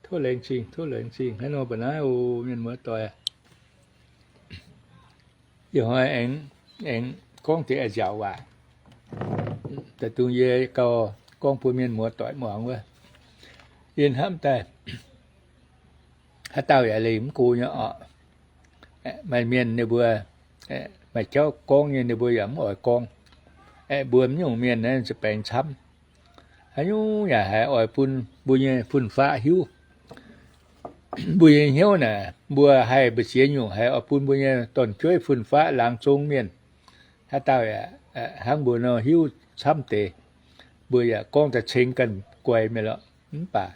Tov laengz zingh, tov laengz zingh. Hnangv nor mbuo naaiv o, mienh muoz-doic, ih hnoi aengx, aengx gorngv deix a'nziaauc waac daaih dongh yie gauh gorngv bun mienh muoz-doic muangx wuov. Yie hnamv daaih haaix dauh yaac leih mv go nyei orqc. Maaih mienh ninh mbuo maaih jauv gorngv nyei, ninh mbuo yaac mv oix gorngv. Mbuo mv nyungc mienh naaiv za'baengx camv. Haaix nyungc yaac haih oix bun mbuo nyei fun-faqv hiuv. Mbuo nyei hnyouv naaic, mbuo haih mbu'ziex nyungc haih oix bun mbuo nyei dorn-jueiv fun-faqv laangz zong mienh. Haaix dauh yaac hnangv mbuo nor hiuv camv deix. Mbuo yaac gorngv daaih ceng ganh guai mienh lorqc. Mv baac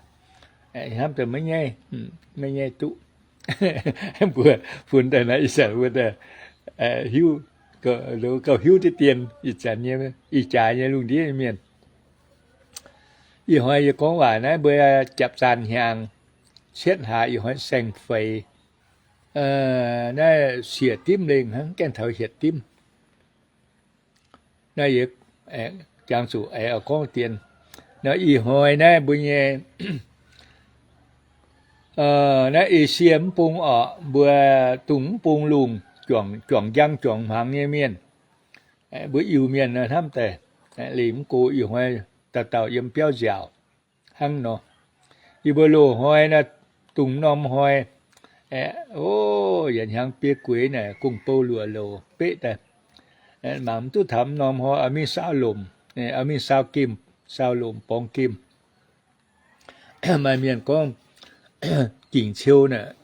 hnamv daaih maiv nyaiv, maiv nyaiv duqv. Mbuo fun daaih naaiv ih zanc mbuo daaih hiuv, gauh hiuv deix dien ih zanc nyei, ih jaax nyei lungh ndiev mienh. Ih hnoi yie gorngv waac naaiv mbuo japv zaanc hnyangx cietv hlaax ih hnoi saeng-feix, naaiv siec dimv lengh hnangv, gaengh taux hietc dimv. Naaiv yie jangx zuqc aengx gorngv dien. Naaiv ih hnoi naaiv mbuo nyei naaiv Esie mv bung orqc, mbuo dongh mv bung lungh, juangc njang juangc hmuangx nyei mienh, mbuo Iu-Mienh hnamv daaih leih mv go ih hnoi dauh dauh yiem biauv nziaauc hnangv nor. Yie mbuo loz-hnoi naaiv, dongh norm hnoi, o, yietc hnyangx biei gueix naaic gong-bou luoqc louc beqv daaih, mangc mv duqv taux norm hnoi oix mingh saau lomc, oix mingh saau gemh, saau lomc borngz gemh. Maaih mienh gorngv, gingc ciou naaic,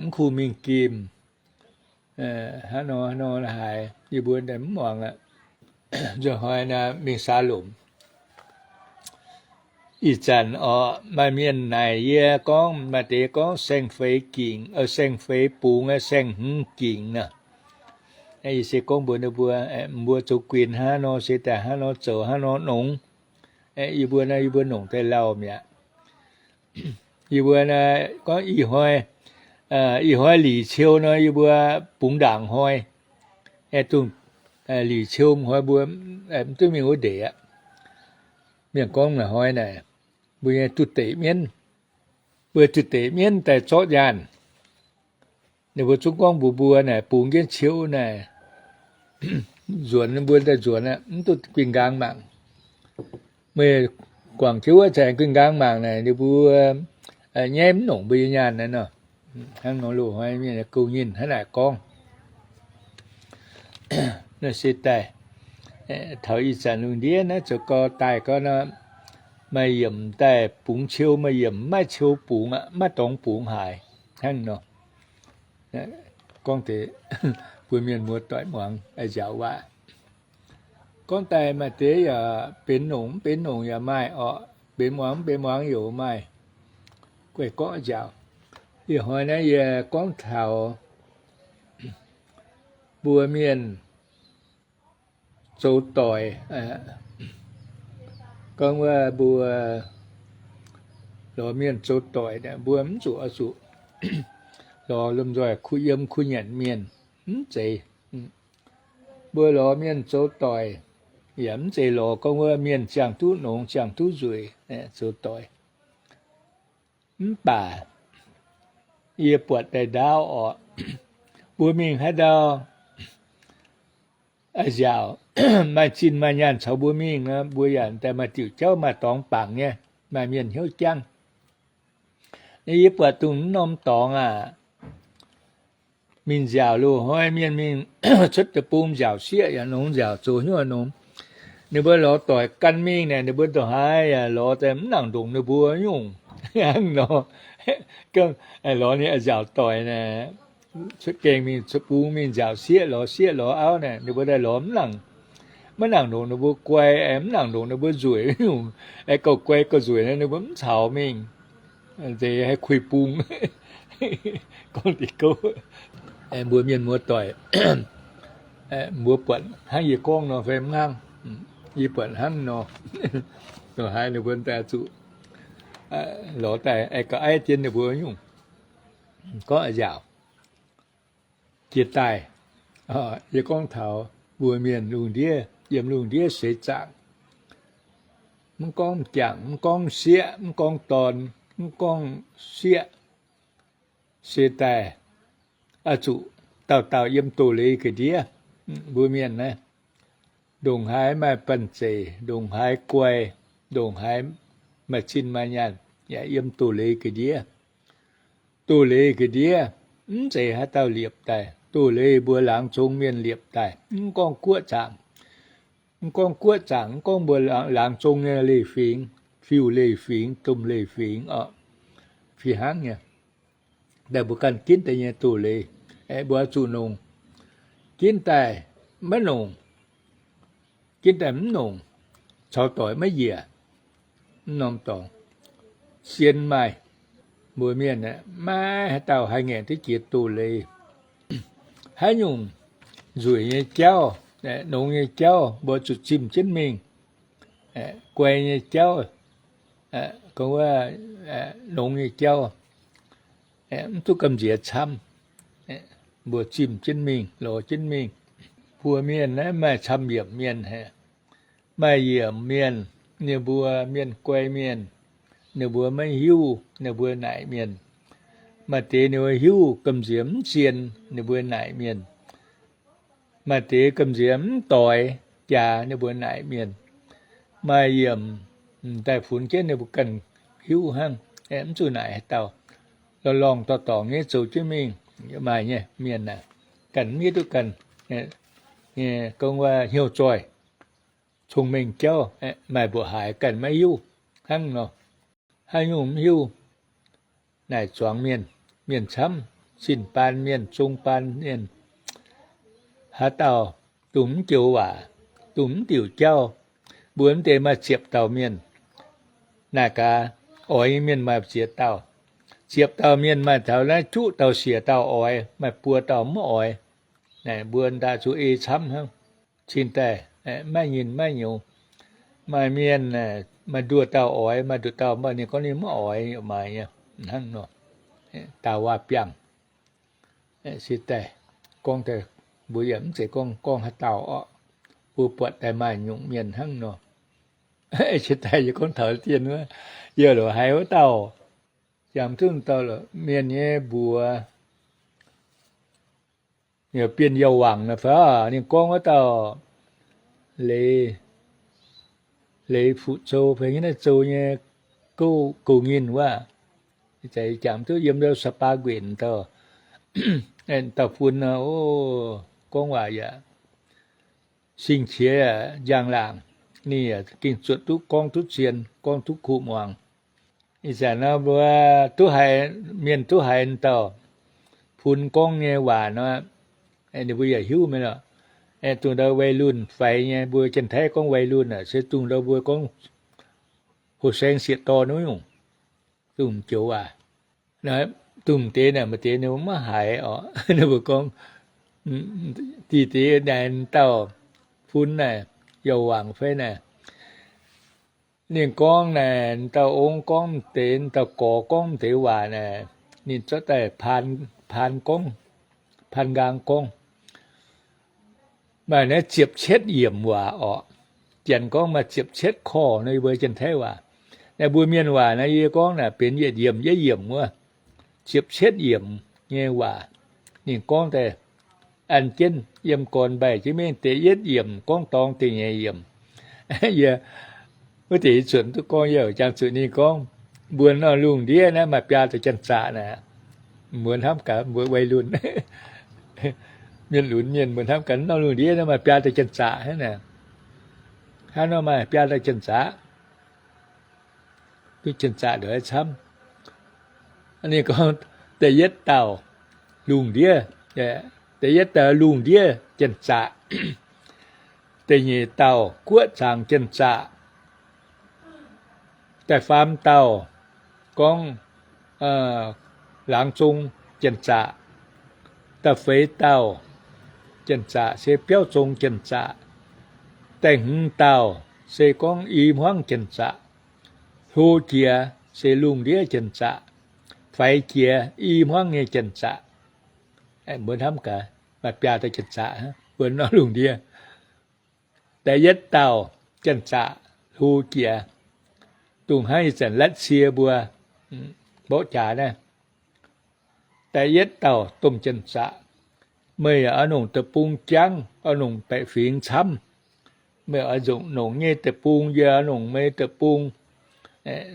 mv kuh mingh gemh. Hnangv nor, hnangv nor haiz yie mbuo mv muangx aqv. Nzunc hnoi naaiv mingh saau lomc. Ih zanc orqc, maaih mienh naaic yie gorngv, maaih deix gorngv saeng-feix gingc, saeng-feix bungx, saeng-hmz gingc nor. Yie se gorngv mbuox ninh mbuo, mbuo zoux guinx hnangv nor se daaih hnangv nor zoux, hnangv nor nongx. Yie mbuo naaiv, yie mbuo nongc daaih lauh mi'aqv. Yie mbuo naaiv gorngv ih hnoi, ih hnoi lic ciou nor yie mbuo bungx ndaangc hnoi. Dongh lic ciou hnoi mbuo mv duqv mingh wuov ndeic aqv. Mienh gorngv naaic hnoi naaic, mbuo nyei duqv deic mienv, mbuo duqv deic mienv daaih zorqv nyaanh. Ninh mbuo zungv gorngv mbuox mbuo naaic bungx jienv ciou naaic, nzuonx, mbuo daaih nzuonx aqv, mv duqv guinh nqaang mangc. Meih guangc jienv wuov zanc guinh nqaang mangc naaic, ninh mbuo nyaiv mv nongc mbuo nyei nyaanh naaiv nor. Hnangv nor loz-hnoi mienh gouv nyinh hnangv naaic gorngv. Naaiv se daaih taux ih zanc lungh ndiev naaiv zoux gau daaih gau nor, maaih yiemc daaih bungx ciou, maaih yiemc mv maaih ciou bungx aqv, mv maaih dorngx bungx haaix. Hnangv nor, gorngv deix bun mienh muoz-doic muangx nziaauc waac. Gorngv daaih maaih deix yaac benx nongc mv benx nongc yaac maaih orqc, benx muangx mv benx muangx yaac maaih. Guei gorngv nziaauc, ih hnoi naaiv yie gorngv taux mbuo mienh zoux doic. Gorngv wuov mbuo lorz mienh zoux doic, mbuo mv zuqc oix zuqc lorz lomh nzoih kuh yiem kuh nyanc mienh, mv zeiz. Mbuo lorz mienh zoux doic yaac mv zeiz lorz gorngv wuov mienh ziangh duqv nongx ziangh duqv nzueic zoux doic. Mv baac yie buatc daaih ndaauv orqc, mbuo mingh haaix ndau, nziaauc maaih zinh maaih nyaanh caux mbuo mingh nor, mbuo yaac daaih maaih diuc jauv maaih dorngx bangc nyei, maaih mienh hnyouv jangv. Yie buatc dongh mv norm dorngx aac, mingh nziaauc loz-hnoi mienh mingh cuotv deic-bung nziaauc sieqv yaac nongx, nziaauc zoux hnyouv nongx. Ninh mbuo lorz doic gan mingh naaic, ninh mbuo ndongc haaix yaac lorz daaih mv nangc ndongc ninh mbuo nyungc. Hnangv nor, lorz ninh nziaauc doic naaic, cuotv gaengh mingh cuotv bung mingh nziaauc sieqv, lorz sieqv lorz auv naaic, ninh mbuo daaih lorz mv nangc, maiv nangc ndongc ninh mbuo guai, mv nangc ndongc ninh mbuo nzueic nyungc. Gauh guai gauh nzueic naaic ninh mbuo mv caux mingh. Nzeix haih kuih bung. Gorngv deix gouv, mbuo mienh muoz-doic, mbuo buatc hnangv yie gorngv nor fai mv hnangv? Yie buatc hnangv nor, ndongc haaix ninh mbuo daaih zuqc lorz daaih gauh aiv jienv ninh mbuo nyungc. Gorngv nziaauc jiex daaih, yie gorngv taux mbuo mienh lungh ndiev, yiem lungh ndiev seix zaangc, mv gorngv m'jangc, mv gorngv m'sieqv, mv gorngv dorn, Mv gorngv sieqv, se daaih oix zuqc dauh dauh yiem doz-leiz ga'ndiev. Mbuo mienh naaiv, ndongc haaix maaih banh zeic, ndongc haaix guai, ndongc haaix maaih cin maaih nyaanh, yaac yiem doz-leiz ga'ndiev. Doz-leiz ga'ndiev mv zeiz haaix dauh liepc daaih. Doz-leiz mbuo laangz zong mienh liepc daaih. Mv gorngv guoqv zaangc, mv gorngv guoqv zaangc, mv gorngv mbuo laangz zong nyei leiz-fingx, fiuv leiz-fingx, domh leiz-fingx oc, fih hnangv nyei. Daaih mbuo ganh ginv daaih nyei doz-leiz, aeqv, mbuo oix zuqc nongc. Ginv daaih maiv nongc, ginv daaih mv nongc, caux doic maiv njiec. Mv norm dorngx, sien maaih. Mbuo mienh aeqv, maiv haaix dauh haih ngaengc duqv jiex doz-leiz. Haaix nyungc nzueic nyei jauv, nongx nyei jauv, mbuo zuqc zimh jienv mingh. Guai nyei jauv, gorngv wuov, nongx nyei jauv, mv duqv gamh nziex camv. Mbuo zimh jienv mingh, lorz jienv mingh. Mbuo mienh naaiv maaih camv yiemc mienh haic. Maaih yiemc mienh, ninh mbuo mienh guai mienh, ninh mbuo maiv hiuv, ninh mbuo naaic mienh. Maaih deix ninh mbuo hiuv gamh nziex mv zien, ninh mbuo naaic mienh. Maaih deix gamh nziex mv doix jaax, ninh mbuo naaic mienh. Maaih yiemc, m'daaih funx jienv ninh mbuo ganh hiuv hnangv, mv zuqc naaic haaix dauh. Lorngh lorngh dorngx dorngx nyei zoux jienv mingh, maaih nyei mienh aah, ganh mv hiuv duqv ganh nyei, gorngv wuov hnyouv zoih, cong-mengh jauv, maaih mbuoqc haaix ganh maiv hiuv hnangv nor. Haaix nyungc mv hiuv, naaic zuangx mienh, mienh camv, zinh baan mienh, zong baan mienh, haaix dauh dongh mv joux waac, dongh mv diuc jauv, mbuo mv deix maaih ziepc dauh mienh. Naaic gaax, oix nyei mienh maaih ziex dauh. Ziepc dauh mienh maaih taux naaiv juqv dauh siec dauh oix, maaih buo dauh mv oix. Naaic mbuo ndaah zuqc ei camv hnangv. Cingx daaih maiv nyinh maiv nyouz. Maaih mienh maaih nduoh dauh oix, maaih nduoh dauh mv baac ninh gorngv ninh mv oix, yaac maaih nyei hnangv nor. Daaux waac-biangh. Se daaih gorngv daaih, mbuo yaac mv zeiz gorngv gorngv haaix dauh orqc. Mbuo buatc daaih maaih nyungc mienh hnangv nor. Se daaih yie gorngv taux dien wuov, yie loc haiz wuov dauh, jangx duqv dauh mienh nyei mbuox, bienh Yauh Wangc naaic fai, ninh gorngv wuov dauh Leiz, Leiz Fuqv Zou fai nyei naaiv Zou nyei gouv, gouv nyinh wuov, jangx duqv yiem Sapa Nquenc dauh, dauh fun, o, gorngv waac yaac sing-qiex njang-laangc, ninh yaac gengh zuotc duqv gorngv duqv zien, gorngv duqv kuv muangx. Ih zanc nor mbuo duqv haiz, mienh duqv haiz dauh fun gorngv nyei waac nor, ninh mbuo yaac hiuv mingh lorqc. Dongh ndau วัยรุ่น faix nyei, mbuo Janx-Taiv gorngv วัยรุ่น aah, se dongh ndau mbuo gorngv หัวแซง sieqv-dorn nyungc, dongh joux waac. Dongh deix naaic maaih deix ninh mbuo maiv haiz orqc. Ninh mbuo gorngv, diqc deix naaic dauh fun naaic, Yauh Wangc fai naaic, ninh gorngv naaic, dauh ong gorngv deix, dauh gorx gorngv deix waac naaic, ninh zorqv daaih paan, paan gorngv, paan nqaang gorngv. Maaih naaiv ziepc cietv yiemc waac orqc. Janx gorngv maaih ziepc cietv korv nor, yie mbuo Janx-Taiv waac. Naaiv mbuo mienh waac naaiv yie gorngv naaic benx yietc yiemc yietc yiemc wuov, ziepc cietv yiemc nyei waac. Ninh gorngv daaih an jienv yiem gorn mbaih jienv mingh, da'yietv yiemc gorngv dorngx da'nyeic yiemc. Yie wuov deix yie zuotc duqv gorngv, yie jangx zuqc ninh gorngv, mbuo norm lungh ndiev naaiv maaih biaa dauh janx-zaqc naaic. Mbuo hnamv gaax mbuo วัยรุ่น, mienh lunx mienh, mbuo hnamv gaax norm lungh ndiev naaiv maaih biaa dauh janx-zaqc hnangv naaic. Hnangv nor maaih biaa dauh janx-zaqc, duqv janx-zaqc ndoqc camv. Ninh gorngv da'yietv dauh lungh ndiev, da'yietv dauh lungh ndiev janx-zaqc, da'nyeic dauh guoqv zaangc janx-zaqc, da'faam dauh gorngv laangz zong janx-zaqc, da'feix dauh janx-zaqc se biauv zong janx-zaqc, da'hmz dauh se gorngv i hmuangv janx-zaqc, hlo jiex se lungh ndiev janx-zaqc, faix jiex i hmuangv nyei janx-zaqc. Mbuo hnamv gaax, maaih biaa dauh janx-zaqc mbuo norm lungh ndiev. Da'yietv dauh janx-zaqc hlo jiex, dongh hnangv ih zanc Latv^sie mbuo, Mborqv jaax naaiv, da'yietv dauh domh janx-zaqc, meih yaac oix nongc deic-bung jangv, oix nongc baeqc fingx camv. Meih oix nongc nyei deic-bung, yie oix nongc meih deic-bung.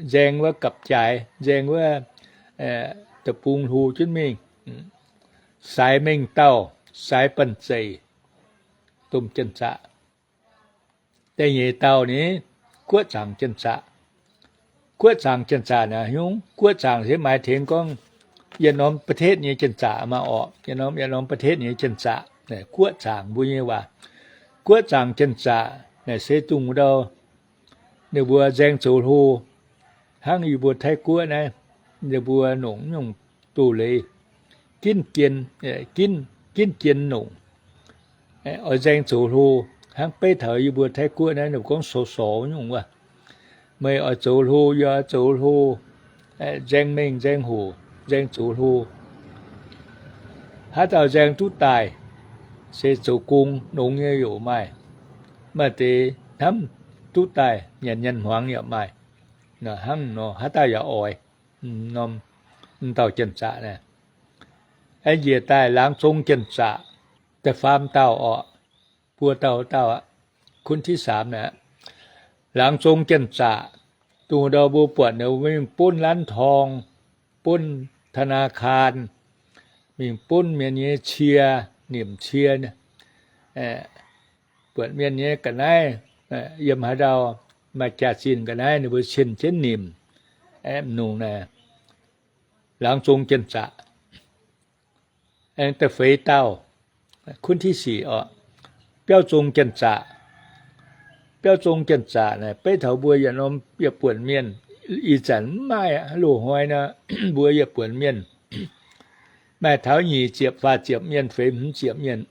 Nzaeng wuov gapv-jaaix, nzaeng wuov deic-bung hlo jienv mingh. Saaix mengh dauh, saaix banh zeic, domh janx-zaqc. Da'nyeic dauh ni, guoqv zaangc janx-zaqc. Guoqv zaangc janx-zaqc naaic nyungc, guoqv zaangc se maaih tengx gorngv yietc norm ประเทศ nyei janx-zaqc maah orqc. Yietc norm, yietc norm ประเทศ nyei janx-zaqc, guoqv zaangc mbuo nyei waac. Guoqv zaangc janx-zaqc naaic se dongh ndau ninh mbuo nzaeng zoux hlo, hnangv yie mbuo Taiv-Guoqv naaiv, ninh mbuo nongc nyungc doz-leiz ginv jien, ginv jien nongc, oix nzaeng zoux hlo. Hnangv beiv taux yie mbuo Taiv-Guoqv naaiv ninh gorngv สส nyungc wuov, meih oix zoux hlo, yie oix zoux hlo, nzaeng mengh nzaeng hoc, nzaeng zoux hlo. Haaix dauh nzaeng duqv daaih se zoux gong nongx nyei yaac maaih, maaih deix hnamv duqv daaih nyanc nyanc hmuangx yaac maaih. Hnangv nor haaix dauh yaac oix. Norm, m'dauh janx-zaqc naaiv. Aengx njiec daaih laangz zong janx-zaqc, da'faam dauh orqc, buo dauh dauh aqv, คนที่สาม naaiv. Laangz zong janx-zaqc, dongh ndau mbuo buatc ninh mbuo mingh bunv ร้านทอง, bunv ธนาคาร, mingh bunv mienh nyei cie, nimc cie, buatc mienh nyei ga'naaiv, yiem haaix ndau maaih jaax-zinh ga'naaiv ninh mbuo cien jienv nimc. Aeqv, nungc naaic laangz zong janx-zaqc. Aengx da'feix dauh, คนที่สี่ orqc, biauv zong janx-zaqc. Biauv zong janx-zaqc naaic beiv taux mbuo yietc norm yietc buonc mienh, ih zanc mv maaih aqv. Loz-hnoi nor mbuo yietc buonc mienh maaih taux nyic ziepc, faah ziepc mienh, feix hmz ziepc mienh.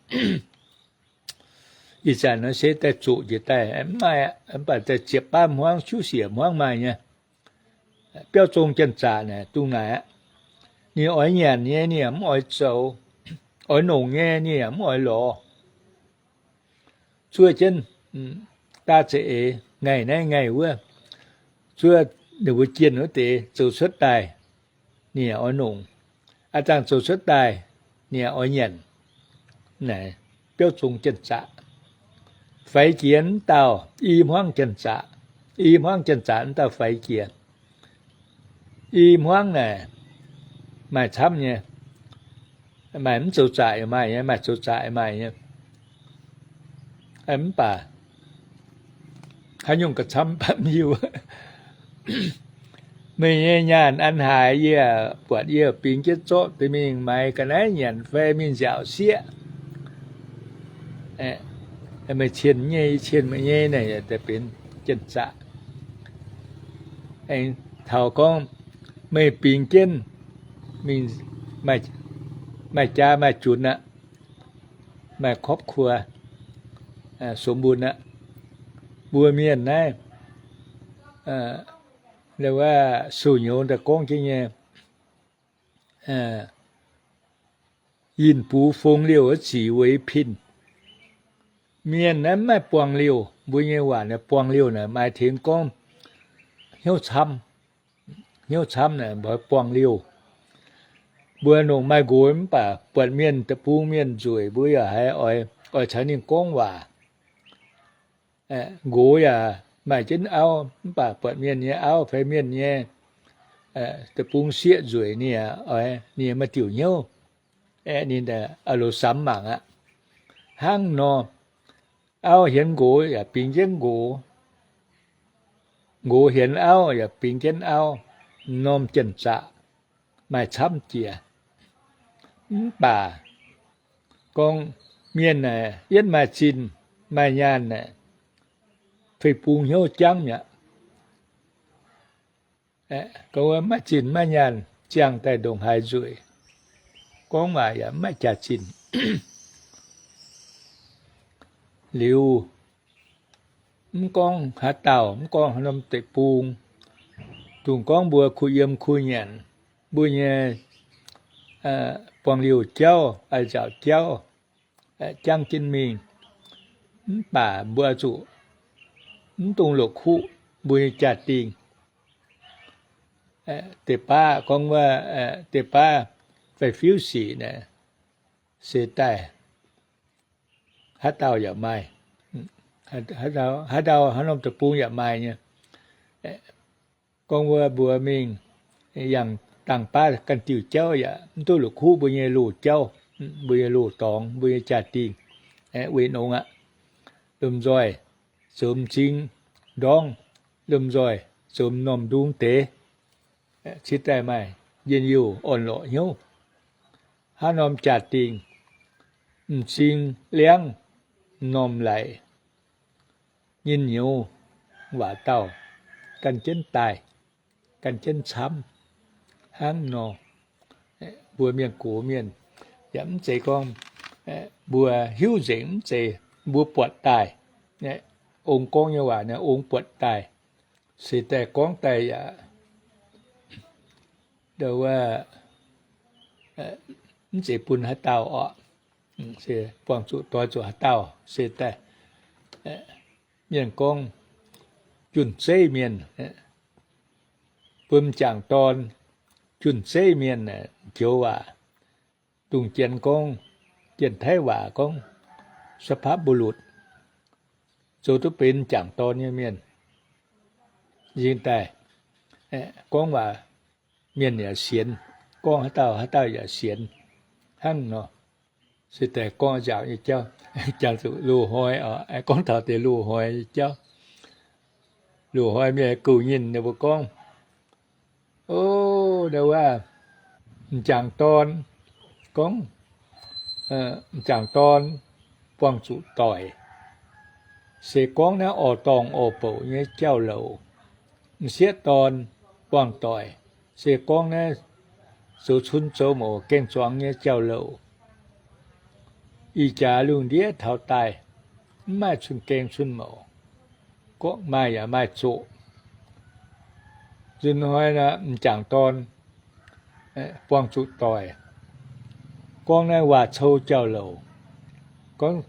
Ih zanc nor se daaih zuqc njiec daaih mv maaih aqv. Mv baac daaih ziepc baav hmuangv, juqv siec hmuangv maaih nyei. Biauv zong janx-zaqc naaic dongh naaic aqv. Ninh oix nyanc nyei ninh yaac mv oix zoux, oix nongc nyei ninh yaac mv oix lorz. Zuov jienv daav za'eix, ngaih naaiv ngaih wuov, zuov ninh mbuo jienh wuov deix zoux cuotv daaih, ninh yaac oix nongc. A'zangh zoux cuotv daaih, ninh yaac oix nyanc. Naaic biauv zong janx-zaqc. Faix jiex mv dauh i hmuangv janx-zaqc. I hmuangv janx-zaqc mv dauh faix jiex. I hmuangv naaic maaih camv nyei. Maaih mv zoux zaqc yaac maaih nyei, maaih zoux zaqc yaac maaih nyei. Mv baac haaix nyungc ga'camv mv baac mv hiuv. Meih nyei nyaanh an haaix, yie buatc yie bingx jienv zorqv deix mingh maaiz ga'naaiv nyanc fai mingh nziaauc sieqv. Meih cien nyei, cien meih nyei naaic daaih benx janx-zaqc. Aengx taux gorngv meih bingx jienv mingh maaih jaax maaih junc aqv, maaih ครอบครัว สมบูรณ์ aqv. Mbuo mienh naaiv, wuov sou nyouz daaih gorngv jienv nyei, yinh bux fong liouh zic weic pin. Mienh naaiv mv maaih buangh liouh. Mbuo nyei waac naaiv buangh liouh naaic maaih tengx gorngv hnyouv camv. Hnyouv camv naaic mbuo buangh liouh. Mbuo nongc maaih nqox mv baac buatc mienh deic-bung mienh nzueic mbuo yaac haiz oix, oix caux ninh gorngv waac. Nqox yaac maaih jienv auv mv baac buatc mienh nyei auv fai mienh nyei deic-bung sieqv nzueic ninh yaac oix, ninh maaih diuc hnyouv, ninh loz samx mangc aqv. Hnangv nor, auv hienx nqox yaac bingx jienv nqox. Nqox hienx auv yaac bingx jienv auv. M'normh janx-zaqc maaih camv jiex. Mv baac gorngv mienh naaic yietv maaih zinh maaih nyaanh naaic, fei bung hnyouv jangv mi'aqv. Gorngv maaih zinh maaih nyaanh ziangh daaih ndongc haaix nzueic, gorngv waac yaac mv maaih jaax-zinh. Liuz, mv gorngv haaix dauh, mv gorngv haaix norm deic-bung, dongh gorngv mbuo kuh yiem kuh nyanc, mbuo nyei buangh liouh jauv, a'nzauc jauv, jangv jienv mingh, mv baac mbuo zuqc mv dungx la'kuqv mbuo nyei jaa-dingh. Deix baav gorngv wuov, deix baav fai fiuv sic naaic, se daaih haaix dauh yaac maaih, haaix dauh haaix norm deic-bung yaac maaih nyei. Gorngv wuov mbuo mingh yangh dangh baav ganh diuh jauv yaac mv duqv la'kuqv mbuo nyei loz-jauv, mbuo nyei loz-dorngx, mbuo nyei jaa-dingh, weic nongx aqv. Lomh nzoih zoux m'zing ndorngv, lomh nzoih zoux m'normh ndung deix, cingx daaih maaih njien-youh orn-lorqc hnyouv. Haaix norm jaa-dingh, m'zing liangv, m'normh laic, nyinh nyouz waac dauh gan jienv daaih, gan jienv camv hnangv nor. Mbuo mienh gox mienh yaac mv zeiz gorngv mbuo hiuv nzengc, mv zeiz, mbuo buatc daaih. Ong gorngv nyei waac naaiv ong buatc daaih, se daaih gorngv daaih yaac mv zeiz bun haaix dauh orqc, se buangh zuqc doix zuqc haaix dauh se daaih. Mienh gorngv junh zeiv mienh, bun m'jangc dorn junh zeiv mienh joux waac, dungh jien gorngv, jien-taiv waac gorngv สุภาพบุรุษ, zoux duqv benx m'jangc dorn nyei mienh. Yingh daaih gorngv waac mienh yaac sienx, gorngv haaix dauh haaix dauh yaac sienx hnangv nor. Se daaih gorngv nziaauc nyei jauv, jangx zuqc loz-hnoi oc, gorngv taux deix loz-hnoi nyei jauv. Loz-hnoi mienh gouv nyinh ninh mbuo gorngv, o, wuov m'jangc dorn gorngv, m'jangc dorn buangh zuqc doic, se gorngv naaiv orv-dorngh orv-bouc nyei jauv-louc. M'sieqv dorn buangh doic, se gorngv naaiv zoux cun zoux mouc gaeng zuangx nyei jauv-louc. Ih jaax lungh ndiev taux daaih, mv maaih cun-gaeng cun-mouc, gorngv maaih yaac maaih zoqc. Nzunc hnoi m'jangc dorn buangh zuqc doic, gorngv naaiv waac-cou jauv-louc, gorngv,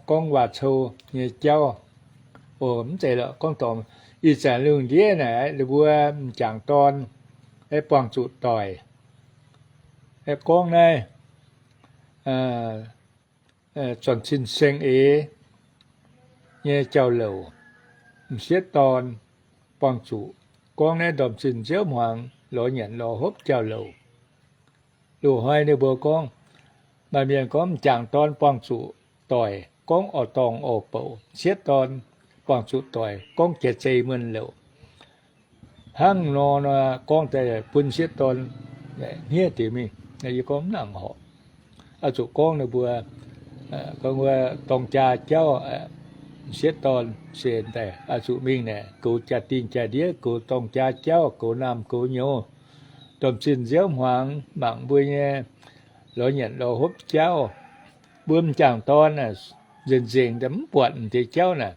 gorngv waac-cou nyei jauv. O, mv zeiz lorqc, gorngv dorngx ih zanc lungh ndiev naaic ninh mbuo m'jangc dorn buangh zuqc doic, gorngv naaiv zornc cin-seng eix nyei jauv-louc. M'sieqv dorn buangh zuqc, gorngv naaiv ndorm-zinh nziouv hmuangx lorz nyanc lorz hopv jauv-louc. Loz-hnoi ninh mbuo gorngv, maaih mienh gorngv m'jangc dorn buangh zuqc doic gorngv orv-dorngh orv-bouc, m'sieqv dorn buangh zuqc doic gorngv jaax-zei muonh louc. Hnangv nor nor gorngv daaih bun m'sieqv dorn hniev deix mingh. Yie gorngv mv nangc horpc. Oix zuqc gorngv ninh mbuo, gorngv wuov dorng jaa jauv, m'sieqv dorn se daaih oix zuqc mingh naaic goux jaa-dingh jaa-ndiev, goux dorng jaa jauv, goux naamh goux nyouz, ndorm-zinh nziouv hmuangx mangc mbuo nyei lorz nyanc lorz hopv jauv. Mbuo m'jangc dorn nzengc nzengc mv buatc m'deix jauv naaic,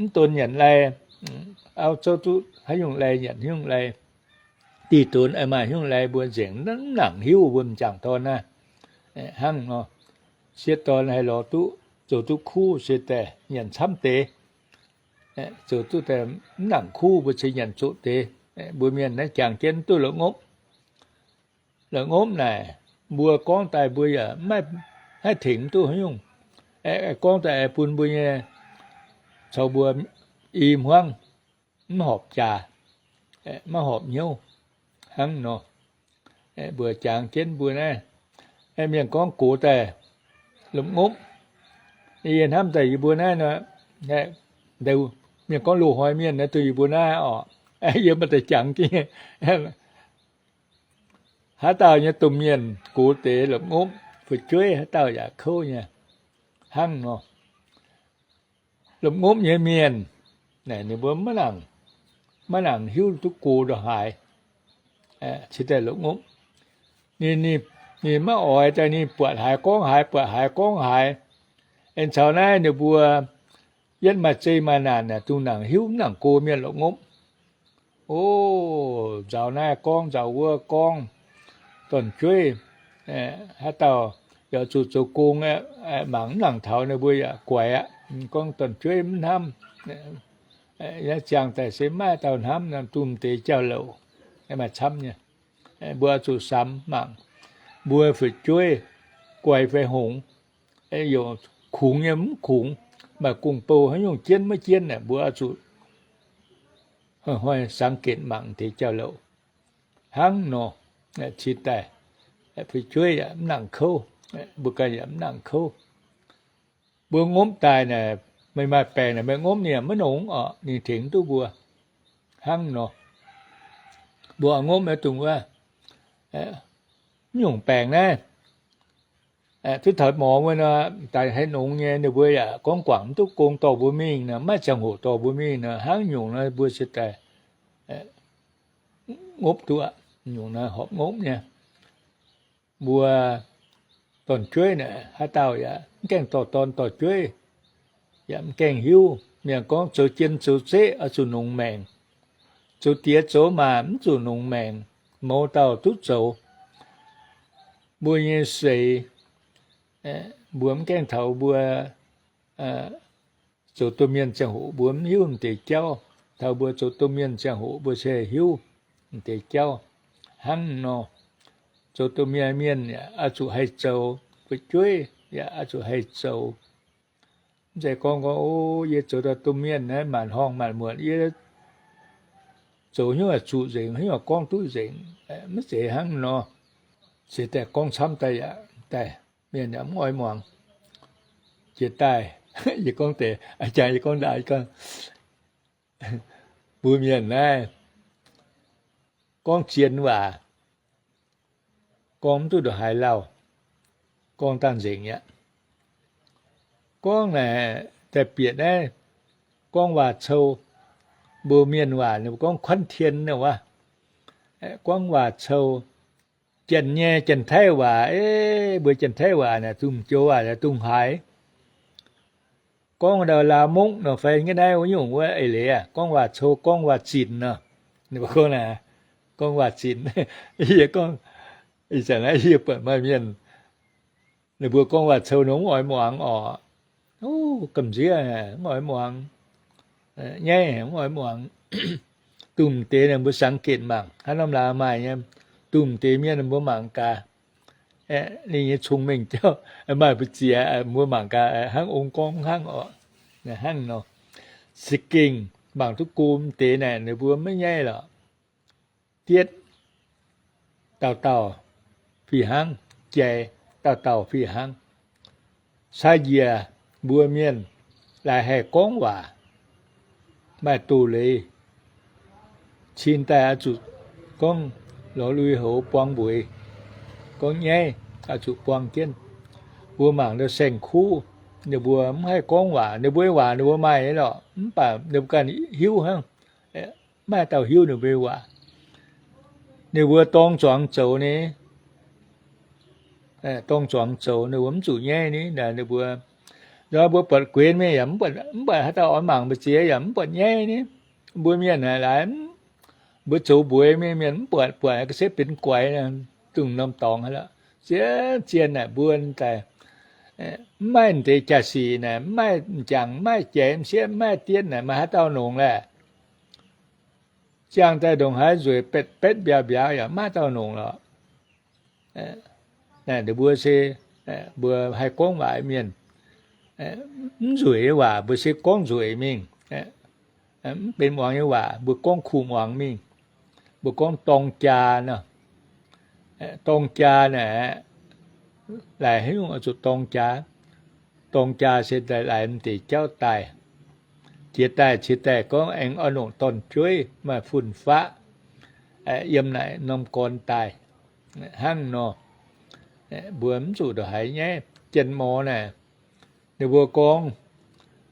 mv donx nyanc lai, auv zouv duqv haaix nyungc lai nyanc haaix nyungc lai, dih donx maaih haaix nyungc lai mbuo nzengc mv nangc hiuv mbuo m'jangc dorn naaiv. Hnangv nor, sieqv dorn haih lorz duqv, zoux duqv kuv se daaih nyanc camv deix. Zoux duqv daaih mv nangc kuv mbuo cingx nyanc zoqc deix. Mbuo mienh naaiv jangx jienv duqv la'ngopv. La'ngopv naaic, mbuo gorngv daaih mbuo yaac maiv haih tengx mv duqv haaix nyungc. Gorngv daaih bun mbuo nyei caux mbuo i hmuangv mv horpc jaax, maiv horpc hnyouv hnangv nor. Mbuo jangx jienv mbuo naaiv, mienh gorngv gox daaih la'ngopv. Yie hnamv daaih yie mbuo naaiv nor, mienh gorngv loz-hnoi mienh naaiv duqv yie mbuo naaiv oc. Yie maaih deix jangx jienv haaix dauh nyei domh mienh gox deix la'ngopv, fu'jueiv haaix dauh yaac kouv nyei hnangv nor. La'ngopv nyei mienh naaic ninh mbuo maiv nangc, maiv nangc hiuv duqv gox ndongc haaix. Cingx daaih la'ngopv. Ninh, ninh maiv oix daaih ninh buatc haaix gorngv haaix, buatc haaix gorngv haaix. Aengx caux naaiv ninh mbuo yietv maaih zei maaih naanc aeqv, dungx nangc hiuv mv nangc gox mienh la'ngopv. O, nzaaux naaiv gorngv nzaaux wuov gorngv, dorn-jueiv haaix dauh yaac zuqc zoux gong, mangc mv nangc taux ninh mbuo yaac guaix aqv. Gorngv dorn-jueiv mv hnamv, Ziangh daaih se maiv dauh hnamv, dongh m'deix jauv-louc maaih camv nyei. Mbuo oix zuqc samx mangc, mbuo fu'jueiv guaix fai hngongx, youc kungx nyei mv kungx, maaih gong-bou haaix nyungc jienv maiv jienv, mbuo oix zuqc hnoi-hnoi สังเกต mangc deix jauv-louc. Hnangv nor, cingx daaih fu'jueiv yaac mv nangc kouv, mbuo ganh yaac mv nangc kouv. Mbuo ngopv daaih naaic, meih maaih baengc naaic meih ngopv ninh yaac maiv nongx orqc, ninh tengx duqv mbuo. Hnangv nor, mbuo ngopv naaiv dongh wuov, mv nyungc baengc naaiv, duqv taux morz wuov nor, daaih haih nongx nyei, ninh mbuo yaac gorngv guangc mv duqv gong dorh mbuo mingh nor, maiv ziangh hoc dorh mbuo mingh nor, hnangv nyungc nor mbuo cingx daaih ngopv duqv, nyungc naaiv horpc ngopv nyei. Mbuo dorn-jueiv naaic haaix dauh yaac mv gaengh dorh dorn dorh jueiv, yaac mv gaengh hiuv. Mienh gorngv zoux jien zoux zeqv oix zuqc nongx maengc, zoux diex zoux maac mv zuqc nongx maengc, mouz dauh duqv zoux. Mbuo nyei seix, mbuo mv gaengh taux mbuo zoux domh mienh ziangh hoc mbuo mv hiuv m'deix jauv. Taux mbuo zoux domh mienh ziangh hoc mbuo se hiuv m'deix jauv. Hnangv nor, zoux domh mienh, mienh yaac oix zuqc haih zoux, fu'jueiv yaac oix zuqc haih zoux. Mv zeiz gorngv gorngv, O, yie zoux dauh domh mienh naaiv maanc horngh maanc muotc, yie zoux hnyouv zuqc nzengc, hnyouv gorngv duqv nzengc. Maiv zeiz hnangv nor. Se daaih gorngv camv daaih yaac daaih mienh yaac mv oix muangx. Jiex daaih, yie gorngv deix, jangx yie gorngv ndaangc, mbuo mienh naaiv gorngv zien waac, gorngv mv duqv ndongc haaix lauh, gorngv dangh nzengc aqv. Gorngv naaic daaih bieqc naaiv gorngv waac cou, mbuo mienh waac ninh mbuo gorngv คอนเทนต์ wuov. Gorngv waac cou, janx nyei, Janx-Taiv waac, mbuo Janx-Taiv waac naaic dungh joux waac naaic dungh haaix. Gorngv ndau Laauv Mungv nor fai ga'naaiv wuov nyungc wuov eix leiz aac, gorngv waac cou, gorngv waac zinc nor. Ninh mbuo gorngv naaic, gorngv waac zinc. Yie gorngv, ih zanc naaiv yie buatc maaih mienh, ninh mbuo gorngv waac cou nor mv oix muangx orqc. Gamh nziev mv oix muangx. Nyaiv mv oix muangx. Dongh m'deix ninh mbuo สังเกต mangc, haaix norm laaix maaih nyei, dongh m'deix mienh ninh mbuo mangc gaax. Ninh nyei cong-mengh jauv maaih mbu'ziex, mbuo mangc gaax hnangv ong gorngv hnangv orqc. Hnangv nor, za'gengh mangc duqv go m'deix naaic ninh mbuo maiv nyaiv lorqc. Dietv dauh dauh fih hnangv, jai dauh dauh fih hnangv. Cai njiec mbuo mienh laaix haih gorngv waac, maaih doz-leiz, cingx daaih oix zuqc gorngv lorz lui-houx buang mbueix, gorngv nyaiv oix zuqc buang jienv. Mbuo mangc ndau saeng-kuv, ninh mbuo mv haih gorngv waac, ninh mbuo nyei waac ninh mbuo maaih nyei lorqc, mv baac ninh mbuo ganh hiuv hnangv, maiv dauh hiuv ninh mbuo nyei waac. Ninh mbuo dorng zuangx zoux ni, dorng zuangx zoux ninh mbuo mv zuqc nyaiv ni. Ninh mbuo, mbuo buatc guenx mingh yaac mv buatc, mv buatc haaix dauh oix mangc mbu'ziex yaac mv buatc nyaiv ni. Mbuo mienh naaic laaix, mbuo zoux mbueix mingh mienh mv buatc, buatc ga'setv benx guaix, dongh norm dorngx aqv. Zien zien naaic mbuo daaih mv maaih deix jaa-sic naaic, mv maaih m'jangc, mv maaih jaiz m'sieqv, mv maaih dietv naaic, maaih haaix dauh nongc laeh? Ziangh daaih ndongc haaix nzueic betv betv mbiauz mbiauz yaac mv maaih dauh nongc lorqc. Naaic ninh mbuo se, mbuo haih gorngv waac mienh, mv nzueic nyei waac mbuo se gorngv nzueic mingh. Mv benx muangx nyei waac mbuo gorngv kuh muangx mingh. Mbuo gorngv dorng jaa nor. Dorng jaa naaic, laaix haaix nyungc oix zuqc dorng jaa? Dorng jaa se daaih laaix m'deix jauv daaih. Jiex daaih ciex daaih gorngv aengx oix nongc dorn-jueiv maaih fun-faqv yiem naaic norm gorn daaih. Hnangv nor, mbuo mv zuqc ndongc haaix nyaiv. Janx-morz naaic, ninh mbuo gorngv,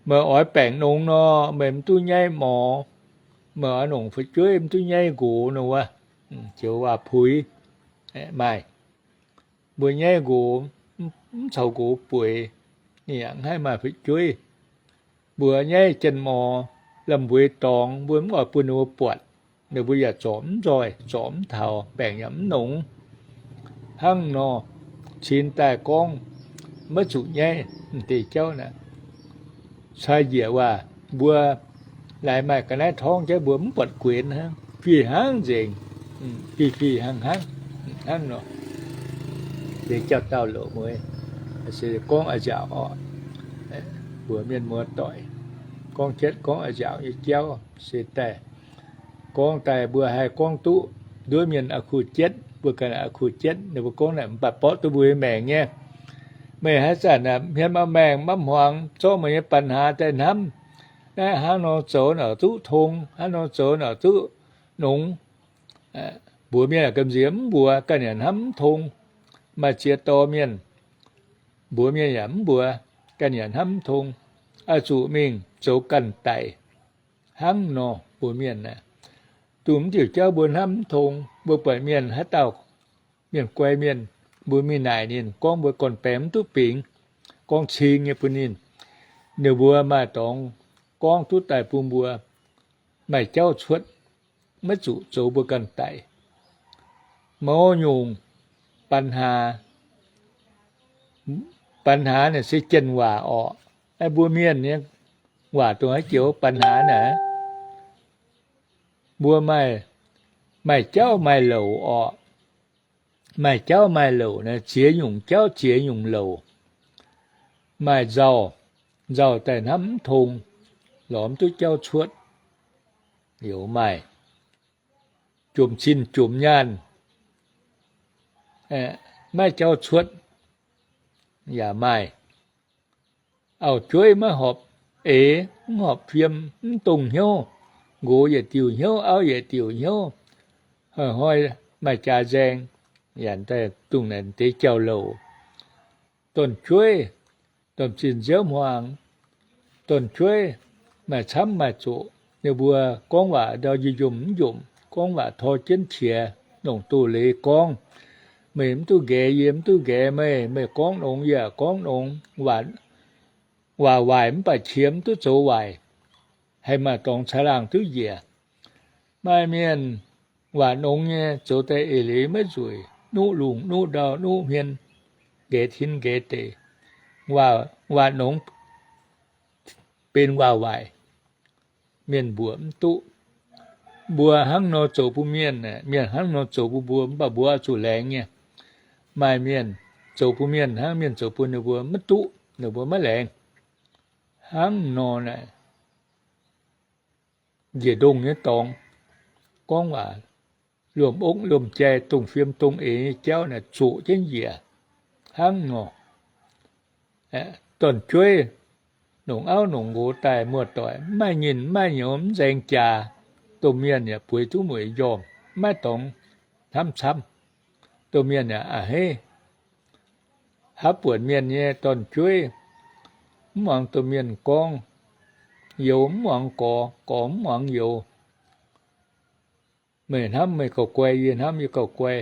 meih oix baengc nongx nor, meih mv duqv nyaiv morz. Meih oix nongc fu'jueiv mv duqv nyaiv nqox nor wuov. Joux waac-puix maaih. Mbuo nyaiv nqox, mv caux nqox bueix, ninh yaac mv haih maaih fu'jueiv. Mbuo nyaiv janx-morz, lamh mbueix dorngx, mbuo mv oix bun ninh mbuo buatc, ninh mbuo yaac zorc mv nzoih, zorc mv taux, baengc yaac mv nongx. Hnangv nor, cingx daaih gorngv maiv zuqc nyaiv m'deix jauv naaic. Cai njiec waac mbuo Laaix maaih ga'naaiv torngv jienv mbuo mv buatc guenx hnangv, fih hnangv nzengc, fih fih hnangv hnangv, hnangv nor. Deix jauv-dauh loc mueiz, se gorngv a'nziaauc orqc, mbuox mienh muoz-doic, gorngv jienv gorngv a'nziaauc nyei jauv se daaih, gorngv daaih mbuo haih gorngv duqv nduov mienh a'kuh jienv, mbuo ganh a'kuh jienv, ninh mbuo gorngv naaic mv baac borqv duqv mbuo nyei maengc nyei. Meih haaix zanc hmien maiv maengh maiv hmuangx, zorqv meih nyei ปัญหา daaih hnamv, naaiv hnangv nor zoux naaic duqv tong, hnangv nor zoux naaic duqv nongx. Mbuox mienh gamh nziex mv mbuox, ganh yaac hnamv mv tong. Maaih ziex dorh mienh, mbuox mienh yaac mv mbuox, ganh yaac hnamv mv tong. Oix zuqc mingh zoux ganh daic hnangv nor mbuox mienh aqv. Dongh mv diuc jauv mbuo hnamv mv tong, mbuo buatc mienh haaix dauh, mienh guai mienh, mbuo mingh naaic ninh, gorngv mbuo gorn-baengx mv duqv bingx, gorngv cing nyei bun ninh. Ninh mbuo maaih dorngx gorngv duqv daaih bun mbuo maaih jauv cuotv, maiv zuqc zoux mbuo ganh daic. Mouz nyungc ปัญหา ปัญหา naaic se janx waac orqc. Mbuo mienh nyei waac dongh haaix joux ปัญหา naaic, mbuo maaih, maaih jauv maaih louc orqc. Maaih jauv maaih louc naaic, ziex nyungc jauv ziex nyungc louc. Maaih nzauh, nzauh daaih hnamv mv tong, lorz mv duqv jauv cuotv, liuz maaih jomc cin jomc nyaanh, maiv jauv cuotv yaac maaih. Auv-jueiv maiv horpc eix, mv horpc fiem, mv dongh hnyouv, nqox yietc diuc hnyouv, auv yietc diuc hnyouv, hnoi-hnoi maaih jaax nzaeng, yaac daaih dongh naaic deix jauv-louc. Dorn-jueiv, dorn-zinh nziouv hmuangx, dorn-jueiv maaih camv maaih zoqc, ninh mbuo gorngv waac ndau yie njomc mv njomc, gorngv waac tor jienv qiex, longc doz-leiz gorngv. Meih mv duqv nqaeqv yie, mv duqv nqaeqv meih, meih gorngv nongx yie yaac gorngv nongx. Waac waaic mv baac qiex mv duqv zoux waaic, haih maaih dorngx caangh laangh duqv njiec. Maaih mienh waac nongx nyei zoux daaih eix leiz maiv nzueic, nuqv lungh nuqv ndau nuqv hmien, nqaeqv tin nqaeqv deic. Waac nongx benx waac waaic, mienh mbuoqc mv duqv. Mbuo hnangv nor zoux bun mienh, mienh hnangv nor zoux bun mbuo, mv baac mbuo oix zuqc laengz nyei. Maaih mienh zoux bun mienh hnangv, mienh zoux bun ninh mbuo maiv duqv, ninh mbuo maiv laengz. Hnangv nor naaic, njiec ndongh nyei dorngx, gorngv waac luomh ongv luomh jai, dongh fiem dongh eix nyei jauv naaic zoqc jienv njiec hnangv nor. Dorn-jueiv nongc auv nongc nqox daaih muoz-doic, mv maaih nyinh mv maaih nyouz, mv nzaeng jaax, domh mienh yaac bueix duqv mueic njormh, maiv dorngx hnamv camv. Domh mienh yaac a'hneiv, haaix buonc mienh nyei dorn-jueiv mv muangx domh mienh gorngv, youz mv muangx gorx, gorx mv muangx youz. Meih hnamv meih gauh guai, yie hnamv yie gauh guai.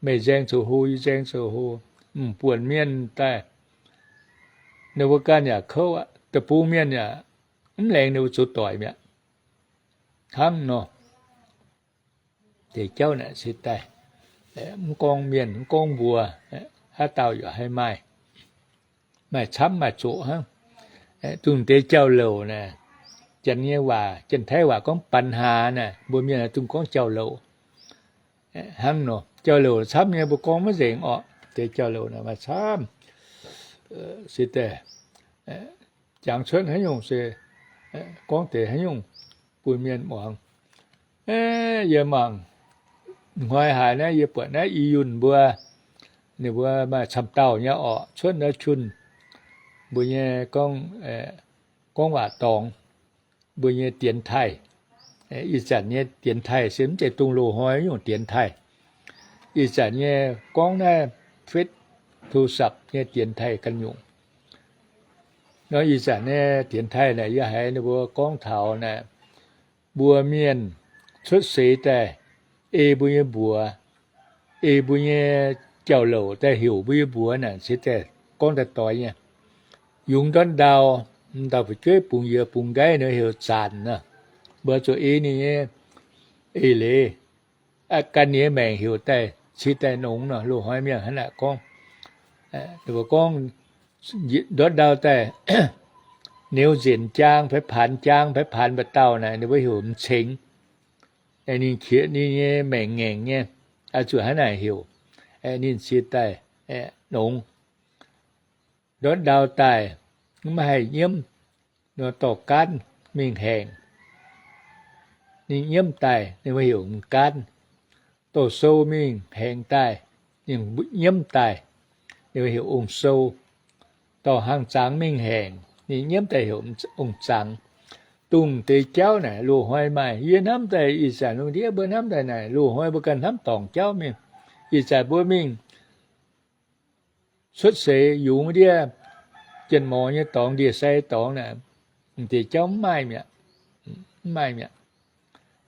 Meih nzaeng zoux hlo, yie nzaeng zoux hlo. M'buonc mienh daaih, ninh mbuo ganh yaac kouv aqv. Deic-bung mienh yaac mv laengz ninh mbuo zoux doic mi'aqv. Hnangv nor, deix jauv naaic se daaih, mv gorngv mienh, mv gorngv mbuo, haaix dauh yaac haih maaih, maaih camv maaih zoqc hnangv. Dongh deix jauv-louc naaic, janx nyei waac, janx-taiv waac gorngv ปัญหา naaic, mbuo mienh dongh gorngv jauv-louc. Hnangv nor, jauv-louc camv nyei mbuo gorngv maiv nzengc orqc. Deix jauv-louc naaic maaih camv. Se daaih, jangx cuotv haaix nyungc se gorngv deix haaix nyungc bun mienh muangx. Yie mangc hnoi haaix naaiv yie buatc naaiv I Yunh mbuo, ninh mbuo maaih camv dauh nyei orqc, cuotv naaiv Chunh mbuo nyei gorngv, gorngv waac dorngx, mbuo nyei dienx taaih. Ih zanc nyei dienx taaih se mv zeiz dongh loz-hnoi nyungc dienx taaih. Ih zanc nyei gorngv naaiv เฟซ โทรศัพท์ nyei dienx taaih ganh nyungc. Nor ih zanc nyei dienx taaih naaic yie haiz ninh mbuo gorngv taux naaic, mbuo mienh cuotv seix daaih ei mbuo nyei mbuox, ei mbuo nyei jauv-louc daaih heuc mbuo nyei mbuox naaic se daaih gorngv daaih doix nyei. Yungz ndortv ndau, ndau fu'jueiv bungx yie bungx nqaiv nor heuc zanc nor. Mbuo zuqc ei ninh nyei eix leiz, gan ninh nyei maengc heuc daaih cix daaih nongx nor, loz-hnoi mienh hnangv naaic gorngv. Ninh mbuo gorngv ndortv ndau daaih Niuz nzenc jaang fai paanx jaang fai paanx mba'dauh naaic, ninh mbuo heuc m'cengx. Ninh qiex ninh nyei maengc ngaengc nyei, zuqc hnangv naaic heuc. Ninh ziex daaih nongx, ndortv ndau daaih, maiv haih nyiemv, nor dorh gaanv mingh haengc. Ninh nyiemv daaih, ninh mbuo heuc m'gaanv. Dorh sou mingh haengc daaih, ninh nyiemv daaih, ninh mbuo heuc ong-sou. Dorh hang zangx mingh haengc, ninh nyiemv daaih heuc ong-zangx. Dongh deix jauv naaic loz-hnoi maaih. Yie hnamv daaih ih zanc lungh ndiev mbuo hnamv daaih naaic, loz-hnoi mbuo ganh hnamv dorngc jauv mingh. Ih zanc mbuo mingh cuotv seix yungz ndiev, jien morz nyei dorngx, ndie-sai dorngx naaic, deix jauv mv maaih mi'aqv. Mv maaih mi'aqv.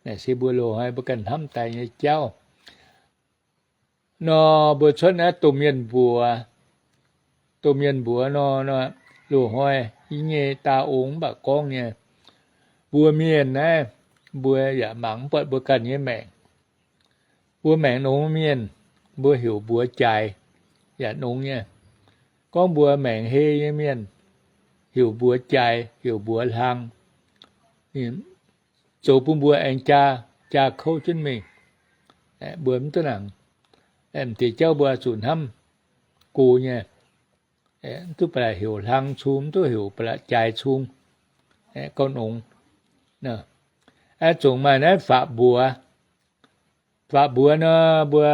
Naaic se mbuo loz-hnoi mbuo ganh hnamv daaih nyei jauv. Nor mbuo cuotv naaiv domh mienh mbuox, domh mienh mbuox nor, loz-hnoi yie nyei daa ong mv baac gorngv nyei, mbuo mienh naaiv, mbuo yaac mangc mv buatc mbuo ganh nyei maengc. Mbuo maengc nongx mienh, mbuo heuc mbuox jaaix yaac nongx nyei. Gorngv mbuo maengc hei nyei mienh, heuc mbuox jaaix, heuc mbuox hlang, zoux bun mbuo aengx jaa, jaa kouv jienv mingh. Mbuo mv duqv nangc, m'deix jauv mbuo zuqc hnamv go nyei. Mv duqv ba'laqc heuc hlang cung, mv duqv heuc ba'laqc jaaix cung. Gauh nongx. Zungv maaih naaiv faqv mbuox. Faqv mbuox nor, mbuo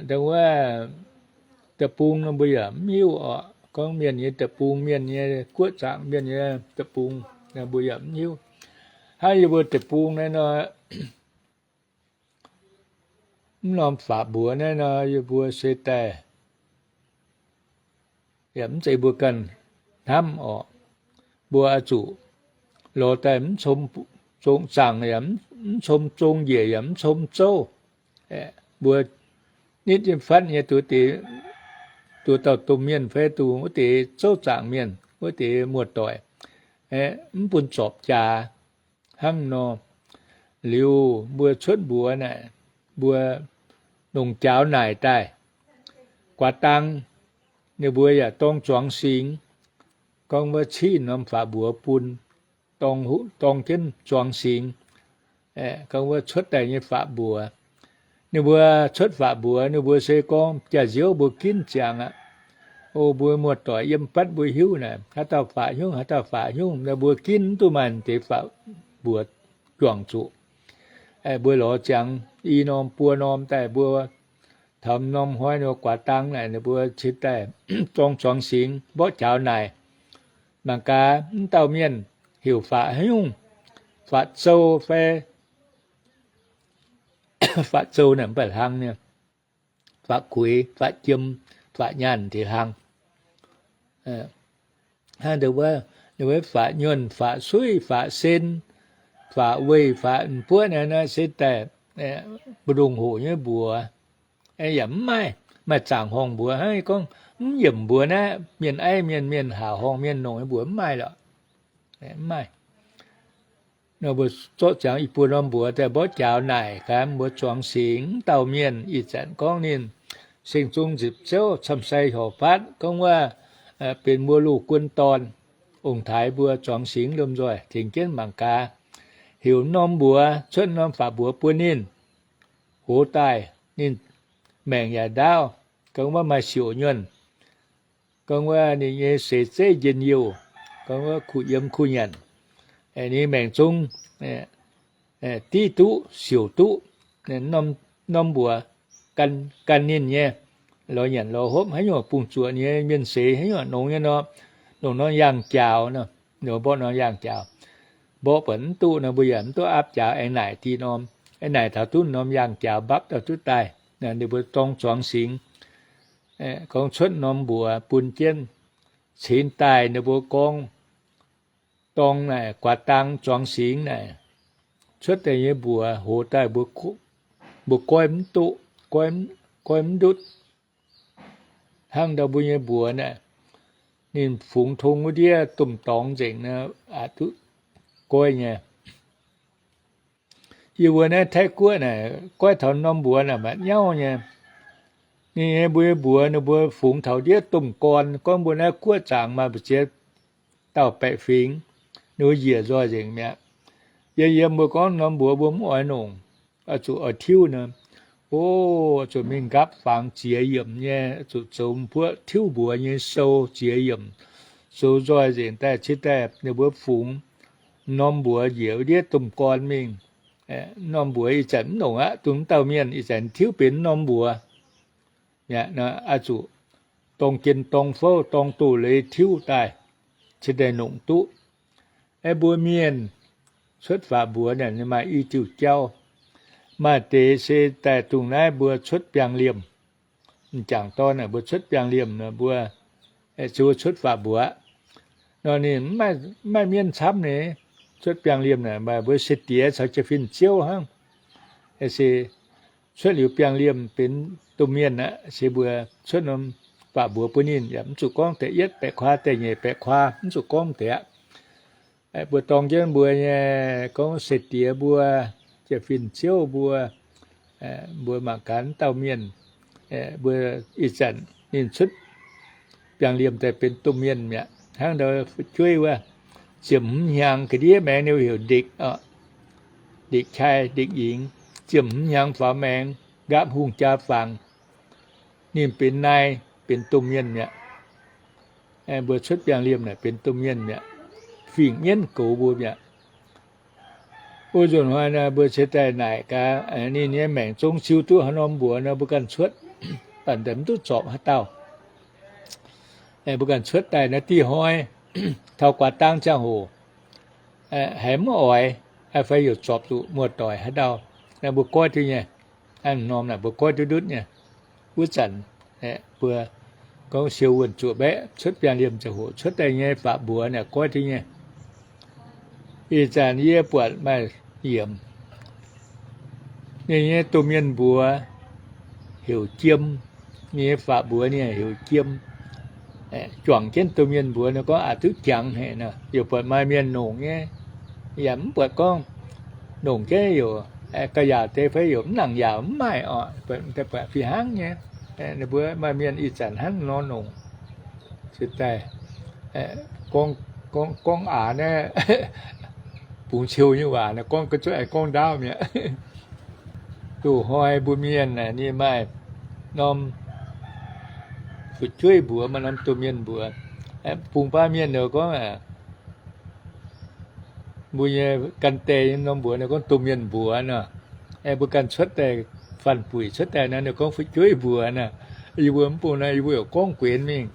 dongh wuov deic-bung nor mbuo yaac mv hiuv oc. Gorngv mienh nyei deic-bung, mienh nyei guoqv zaangc, mienh nyei deic-bung, mbuo yaac mv hiuv. Hnangv yie mbuo deic-bung naaiv nor, mv norm faqv mbuox naaiv nor, yie mbuo se daaih yaac mv zeiz mbuo ganh hnamv oc. Mbuo oix zuqc lorz daaih mv com zong zaangc yaac mv com zong njiec yaac mv com zouv. Mbuo nitv jienv fatv nyei duqv deix, duqv dauh domh mienh fai duqv wuov deix zouv zaangc mienh, wuov deix muoz-doic, mv bun zorpc jaax hnangv nor. Liuz mbuo cuotv mbuox naaic, mbuo longc jaaux naaic daaih, guaax dang, ninh mbuo yaac dorng zuangx singx. Gorngv wuov cih norm faqv mbuox bun, dorng jienv zuangx singx. Gorngv wuov cuotv daaih nyei faqv mbuox, ninh mbuo cuotv faqv mbuox, ninh mbuo se gorngv jaax-nziouv mbuo ginv ziangx aqv. O mbuo muoz-doic yiem fatv mbuo hiuv naaic, haaix dauh faqv hnyungv, haaix dauh faqv hnyungv, mbuo ginv mv duqv maaih deix faqv mbuox juangc zuqc. Mbuo lorz ziangx i norm buo norm daaih mbuo taux norm hnoi nor guaax dang naaic ninh mbuo cingx daaih dorng zuangx singx mborqv jaaux naaic. Mangc gaax mv dauh mienh heuc faqv haaix nyungc, faqv zou fai faqv zou naaic mv baac hlang nyei, faqv kueix, faqv jiem, faqv nyaanh deix hlang. Hnangv wuov, faqv nyuonh, faqv suiv, faqv sen, faqv weih, faqv m'buoqv naaic, naaiv se daaih mbu'ndongx hoc nyei mbuox. Yaac mv maaih, maaih zaangc horngh mbuox hnangv gorngv mv yiemc mbuox naaiv, mienh aiv mienh, mienh haac horngh mienh nongc nyei mbuox mv maaih lorqc. Mv maaih. Nor mbuo zorqv ziangx i buo norm mbuox daaih mborqv jaaux naaic gaax mbuo zuangx singx. Mv dauh mienh ih zanc gorngv ninh seng zung nzipc ziouv camv sai horpc fatv gorngv wuov benx mbuo loz-guon dorn, ong-taaix mbuo zuangx singx lomh nzoih tengx jienv mangc gaax, heuc norm mbuox, cuotv norm faqv mbuox bun ninh, hoz daaih ninh maengc yaac ndaauv, gorngv wuov maaih siouc nyuonh, gorngv wuov ninh nyei seix zeiv njien-youh, gorngv wuov kuh yiem kuh nyanc, ninh maengc zung div duqv siouc duqv, norm mbuox gan ninh nyei lorz nyanc lorz hopv haaix nyungc bungx zuoqc nyei mienh seix haaix nyungc nongx nyei nor, longc norm yangh jaux, mborqv norm yangh jaux. Mborqv buatc mv duqv nor mbuo yaac mv duqv aapv jaux, aengx naaic diqc norm, aengx naaic taux duqv norm yangh jaux mbapv dauh duqv daaih. Ninh mbuo dorng zuangx singx, gorngv cuotv norm mbuox bun jienv, cingx daaih ninh mbuo gorngv dorng naaic guaax dang zuangx singx naaic, cuotv daaih nyei mbuox hoz daaih mbuo goiv mv duqv, goiv mv ndutv. Hnangv ndau mbuo nyei mbuox naaic, ninh fungx tong wuov ndiev domh dorngx nzengc naaic, aqc duqv goiv nyei. Yie mbuo naaiv Taiv-Guoqv naaic, goiv taux norm mbuox naaic maaih nyauv nyei. Ninh nyei mbuo nyei mbuox ninh mbuo fungx taux ndiev domh gorn, gorngv mbuo naaiv guoqv zaangc maaih mbu'ziex dauh baeqc fingx, ninh mbuo njiec nzoih nzengc mi'aqv. Yiem yiem mbuo gorngv norm mbuox mbuo mv oix nongc, oix zuqc oix tiuv nor, o, zuqc mingh nqaapv fangx ziex yiemc nyei, zuqc zoux buoqv tiuv mbuox nyei sou ziex yiemc, zoux nzoih nzengc daaih cingx daaih ninh mbuo fungx norm mbuox njiec ndiev domh gorn mingh. Norm mbuox ih zanc mv nongc aqv, dongh mv dauh mienh ih zanc tiuv benx norm mbuox. Oix zuqc dorng jien dorng fouv dorng doz-leiz tiuv daaih, cingx daaih nongc duqv. Aeqv, mbuo mienh cuotv faatv mbuox naaic maaih i diuh jauv. Maaih deix se daaih dongh naaiv mbuo cuotv biangh liemh. M'jangc dorn naaic mbuo cuotv biangh liemh nor mbuo, aeqv, zuov cuotv faatv mbuox nor ninh mv maaih mienv camv nyei. Cuotv biangh liemh naaic maaih mbuo se diex caux jaa-fin ziouv hnangv. Se cuotv liuz biangh liemh benx domh mienh aqv, se mbuo cuotv norm faatv mbuox bun ninh yaac mv zuqc gorngv da'yietv baeqc kuaa, da'nyeic baeqc kuaa, mv zuqc gorngv deix aqv. Mbuo dorng jienv mbuo nyei gorngv se diex mbuo, jaa-fin ziouv mbuo, mbuo mangc gaax dauh mienh, mbuo ih zanc ninh cuotv biangh liemh daaih benx domh mienh mi'aqv. Hnangv ndau fu'jueiv wuov, ziepc hmz hnyangx ga'ndiev maengx ninh heuc Ndikc, Ndikc Qai, Ndikc Yingx, ziepc hmz hnyangx faaux maengx nqaapv hungh jaa fangx, ninh benx nai, benx domh mienh mi'aqv. Mbuo cuotv biangh liemh naaic benx domh mienh mi'aqv, fingx mienv goux mbuo mi'aqv. Wuov nzunc hnoi naaic mbuo cingx daaih naaic gaax ninh nyei maengc zong siou duqv haaix norm mbuox nor mbuo ganh cuotv, baac mv duqv zorpc haaix dauh. Mbuo ganh cuotv daaih naaiv diuh hnoi, taux guaax dang ziangh hoc, haiz mv oix, fai heuc zorpc zuqc muoz-doic haaix dauh, naaiv mbuo goiv duqv nyei. Norm naaic mbuo goiv duqv ndutv nyei. Wuov zanc mbuo gorngv siou wuonh zuoqc mbaeqc cuotv biangh liemh ziangh hoc cuotv daaih nyei faatv mbuox naaic goiv duqv nyei. Ih zanc yie buatc maaih yiemc, ninh nyei domh mienh mbuox heuc Jiem, ninh nyei faatv mbuox ninh heuc Jiem. Juangc jienv domh mienh mbuox nor gorngv aqc duqv jangx haic nor, yaac buatc maaih mienh nongc nyei, yaac mv buatc gorngv nongc jienv yaac ga'yaauc deix fai yaac mv nangc yaauc mv maaih oc, buatc fih hnangv nyei. Ninh mbuo maaih mienh ih zanc hnangv nor nongc, cingx daaih gorngv aac naaiv bungx ciou nyei waac, gorngv ga'zunv aengx gorngv ndaauv mi'aqv. Loz-hnoi mbuo mienh ninh maaih norm fu'jueiv mbuox, maaih norm domh mienh mbuox. Bungx baav mienh gorngv, mbuo nyei gan die nyei norm mbuox nor gorngv domh mienh mbuox nor. Mbuo ganh cuotv daaih, faanh buic cuotv daaih nor ninh gorngv fu'jueiv mbuox nor. Yie mbuo mv bung nor yie mbuo yaac gorngv guenx mingh.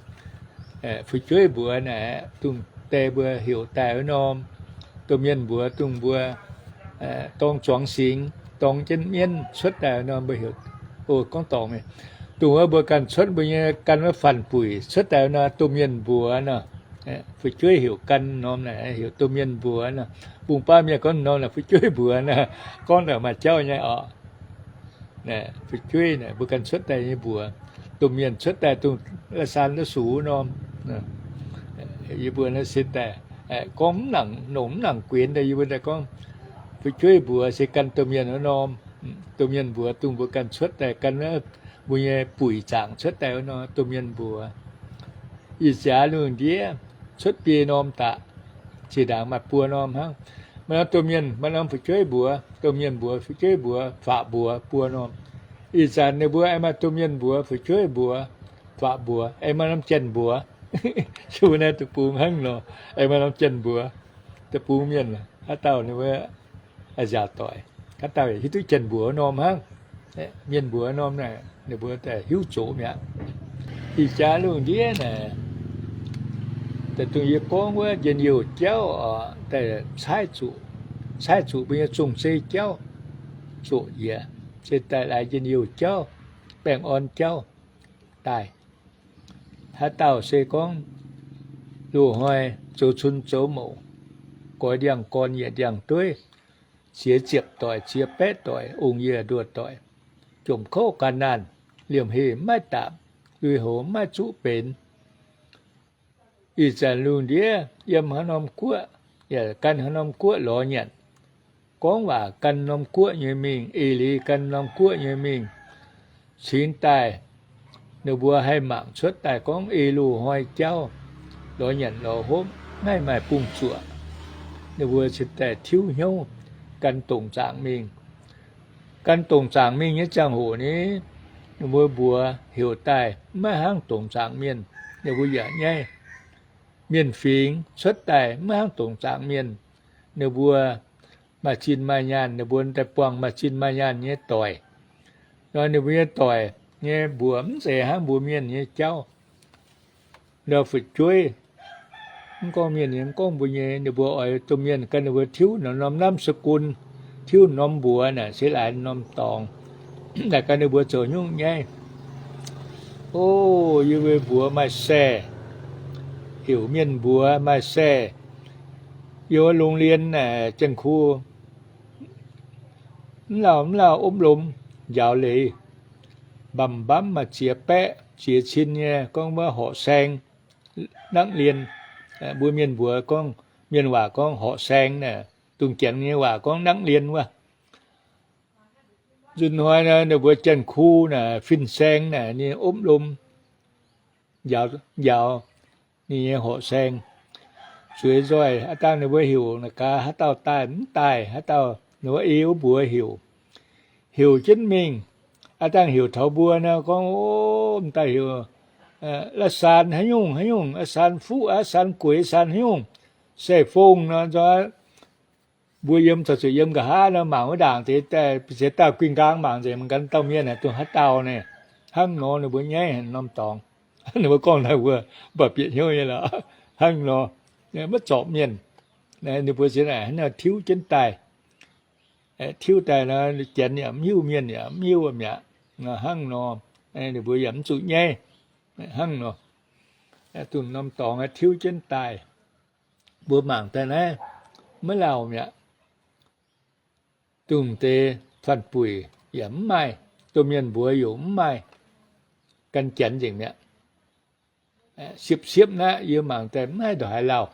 Fu'jueiv mbuox naaic, dongh die mbuo heuc daaih wuov norm, domh mienh mbuox dongh mbuo dorng zuangx singx, dorng jienv mienv cuotv daaih wuov norm mbuo heuc, o, gorngv dorngc, dongh wuov mbuo ganh cuotv mbuo nyei gan wuov faanh buic cuotv daaih wuov norm domh mienh mbuox nor. Fu'jueiv heuc gan norm naaic heuc domh mienh mbuox nor. Bung baav mienh gorngv norm naaic fu'jueiv mbuox nor. Gorngv naaic maaih jauv nyei oc. Fu'jueiv naaic mbuo ganh cuotv daaih nyei mbuox, domh mienh cuotv daaih dongh saan wuov sux norm. Yie mbuo naaiv se daaih gorngv mv nangc nongc mv nangc guenx daaih yie mbuo daaih gorngv fu'jueiv mbuox se gan domh mienh wuov norm. Domh mienh mbuox dongh mbuo ganh cuotv daaih gan wuov mbuo nyei buic zaangc cuotv daaih wuov norm domh mienh mbuox. Ih jaax lungh ndiev cuotv biei norm daaih, zinh ndaangc maaih buo norm hnangv. Maaih norm domh mienh, maaih norm fu'jueiv mbuox, domh mienh mbuox, fu'jueiv mbuox, faatv mbuox, buo norm. Ih zanc ninh mbuo aengx maaih domh mienh mbuox, fu'jueiv mbuox, faatv mbuox, aengx maaih norm janx mbuox. Yie mbuo naaiv deic-bung hnangv nor, aengx maaih norm janx mbuox. Deic-bung mienh haaix dauh ninh mbuo nziaauc doic, haaix dauh yaac hiuv duqv janx mbuox norm hnangv. Mienh mbuox norm naaic ninh mbuo hiuv zoqc mi'aqv. Ih jaax lungh ndiev naaic, daaih dongh yie gorngv wuov njien-youh jauv oc, daaih caaiv zuqc, caaiv zuqc mbuo nyei zong-zei jauv zoqc njiec, se daaih laaix njien-youh jauv, baengh orn jauv daaih. Haaix dauh se gorngv loz-hnoi zoux cun zoux mouc, goix ndiangx-gorn yietc ndiangx-dueiv, ziex ziepc doic, ziex baeqv doic, ong-yie nduoh doic, jomc kouv gan naanh, liemh heh maiv dapc, lui-houx maiv zuqv benx. Ih zanc lungh ndiev yiem haaix norm guoqv, yaac gan haaix norm guoqv lorz nyanc, gorngv waac gan norm guoqv nyei mingh, eix leiz gan norm guoqv nyei mingh. Cingx daaih ninh mbuo haih mangc cuotv daaih gorngv ei loz-hnoi jauv, lorz nyanc lorz hopv, maiv maaih bungx zuoqc. Ninh mbuo cingx daaih tiuv hnyouv gan dongc zaangc mingh. Gan dongc zaangc mingh nyei ziangh hoc ni, ninh mbuo mbuox heuc daaih maiv hnangv dongc zaangc mienh, ninh mbuo yaac nyaiv. Mienh fingx cuotv daaih maiv hnangv dongc zaangc mienh, ninh mbuo maaih zinh maaih nyaanh, ninh mbuo daaih buangh maaih zinh maaih nyaanh nyei doic. Nor ninh mbuo nyei doic nyei mbuox mv zeiz hnangv mbuo mienh nyei jauv. Ndau fu'jueiv, mv gorngv mienh nyei, mv gorngv mbuo nyei, ninh mbuo oix domh mienh gan ninh mbuo tiuv norm-norm นามสกุล, tiuv norm mbuox naaic se laaix norm dorngx, naaic gan ninh mbuo zoux nyungc nyaiv. O, yie mbuo mbuox maaih saih, heuc mienh mbuox maaih saih. Yie mbuo โรงเรียน naaic, janx-kuv mv lauh mv lauh opv lomz njaaux leiz, mbamv mbamv maaih ziex baeqv ziex cin nyei, gorngv wuov horqc saeng, นักเรียน, mbuo mienh mbuox gorngv, mienh waac gorngv horqc saeng naaic, dongh Janx nyei waac gorngv นักเรียน wuov. Nzunc hnoi naaic ninh mbuo janx-kuv naaic fin-saeng naaic ninh opv lomz njaaux, njaaux ninh nyei horqc saeng. Zueiz nzoih aav dangh ninh mbuo heuc naaic gaax haaix dauh daaih mv daaih, haaix dauh ninh mbuo ei wuov mbuox heuc, heuc jienv mingh. Aav dangh heuc taux mbuo nor gorngv, o, m'daaih heuc, la'saan haaix nyungc haaix nyungc, saan fuqv aqv, saan gueix, saan haaix nyungc, sai-fong nor nzor. Mbuo yiem, caux zuqc yiem nqa'haav nor mangc wuov ndaangc deix, deix dauh guinh nqaang mangc nzengc, mangc gaax dauh mienh naaic dongh haaix dauh naaic. Hnangv nor ninh mbuo nyaiv haic norm dorngx. Ninh mbuo gorngv naaiv mbuo mv baac bieqc hnyouv nyei lorqc. Hnangv nor, maiv zorpc mienh. Ninh mbuo ziex naaic hnangv nor tiuv jienv daaih. Tiuv daaih nor, janx yaac mv hiuv, mienh yaac mv hiuv mi'aqv. Hnangv nor, ninh mbuo yaac mv zuqc nyaiv. Hnangv nor, dongh norm dorngx tiuv jienv daaih. Mbuo mangc daaih naaiv maiv lauh mi'aqv. Dongh deix fanh buic yaac mv maaih, domh mienh mbuox yaac mv maaih, gan janx nzengc mi'aqv. Siepv-siepv naaiv yie mangc daaih mv haih ndongc haaix lauh.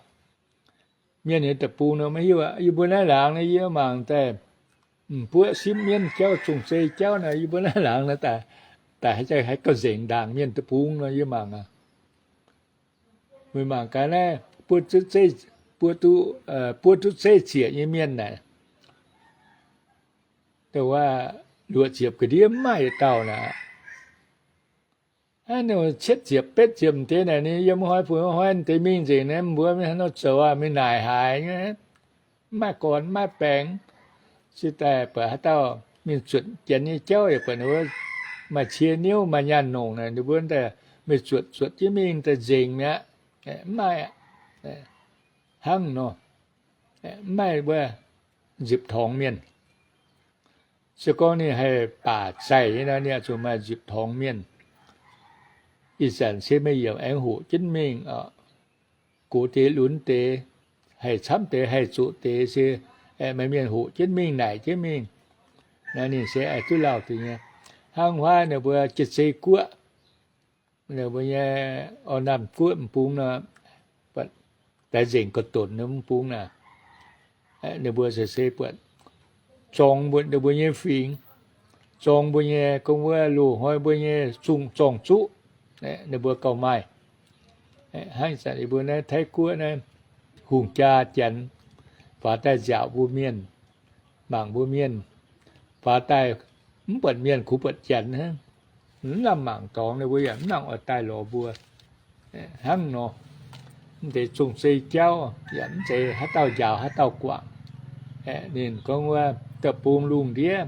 Mienh nyei deic-bung nor maiv hiuv aqv. Yie mbuo naaiv laangz nor yie mangc daaih, m'buoqv simv mienv jauv, zong-zei jauv naaic, yie mbuo naaiv laangz nor daaih, daaih haaix gauh nzengc ndaangc mienh deic-bung nor yie mangc aqv. Meih mangc gaax naaiv, buov duqv zeiv ziec nyei mienh naaic, dongh wuov luoqc ziepc ga'ndiev mv maaih yietc dauh naaic. Cietv ziepc betv ziepc deix naaic, ninh yiem hnoi funx hnoi deix mingh nzengc naaiv, mbuo mingh haaix nor zoux aqv, mingh naaic haaix nyei, mv maaih gorn mv maaih baengx. Se daaih buatc haaix dauh mingh zuotc janx nyei jauv yaac buatc ninh mbuo maaih cie niouv maaih nyaanh nongc naaic, ninh mbuo daaih meih zuotc zuotc jienv mingh daaih nzengc mi'aqv. Mv maaih aqv. Hnangv nor, mv maaih wuov nzipc torngx mienh. Se gorngv ninh haih baac zaih nyei nor, ninh oix zuqc maaih nzipc torngx mienh. Ih zanc se meih yiemc aengx hoqc jienv mingh, gox deix lunx deix, haih camv deix haih zoqc deix se, meih mienh hoqc jienv mingh naaic jienv mingh. Naaiv ninh se aengx duqv lauh deix nyei. Hnangv huaav ninh mbuo Jiex-Zei guoqv, ninh mbuo nyei Orn-Namh guoqv m'bung nor, daix nzengc ga'donc m'bung naaic, ninh mbuo se se buatc zorngx mbuo, ninh mbuo nyei fingx, zorngx mbuo nyei, gorngv wuov loz-hnoi mbuo nyei zungh zorng-zuqv, ninh mbuo gauh maaih. Hnangv ih zanc yie mbuo naaiv Taiv guoqv naaiv, hungh jaa janx faaux daaih nziaauc mbuo mienh, mangc mbuo mienh, faaux daaih mv buatc mienh, kungx buatc janx hnangv. Mv lamh mangc dorngx, ninh mbuo yaac mv nangc oix daaih lorz mbuo. Hnangv nor, mv deix zong-zei jauv yaac mv zeiz haaix dauh njaaux haaix dauh guangc. Ninh gorngv wuov deic-bung lungh ndiev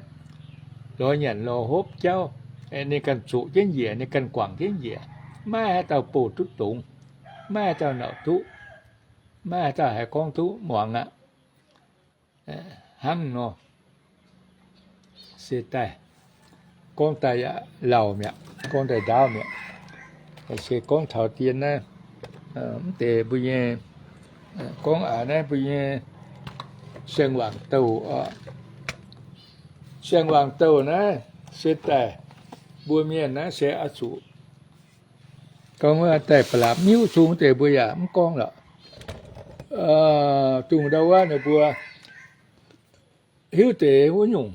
lorz nyanc lorz hopv jauv, ninh ganh zoqc jienv njiec, ninh ganh guangc jienv njiec. Maiv haaix dauh bouh duqv dongz, maiv haaix dauh nauc duqv, maiv haaix dauh haih gorngv duqv muangx aqv. Hnangv nor, se daaih gorngv daaih yaac lauh mi'aqv, gorngv daaih ndaauv mi'aqv. Se gorngv taux dien naaiv, mv deix mbuo nyei, gorngv aax naaiv mbuo nyei siang-wangc douh, siang-wangc douh naaiv se daaih mbuo mienh naaiv se oix zuqc gorngv daaih ba'laqc miuv zungv deix mbuo yaac mv gorngv lorqc. Dongh ndau wuov ninh mbuo hiuv deix wuov nyungc,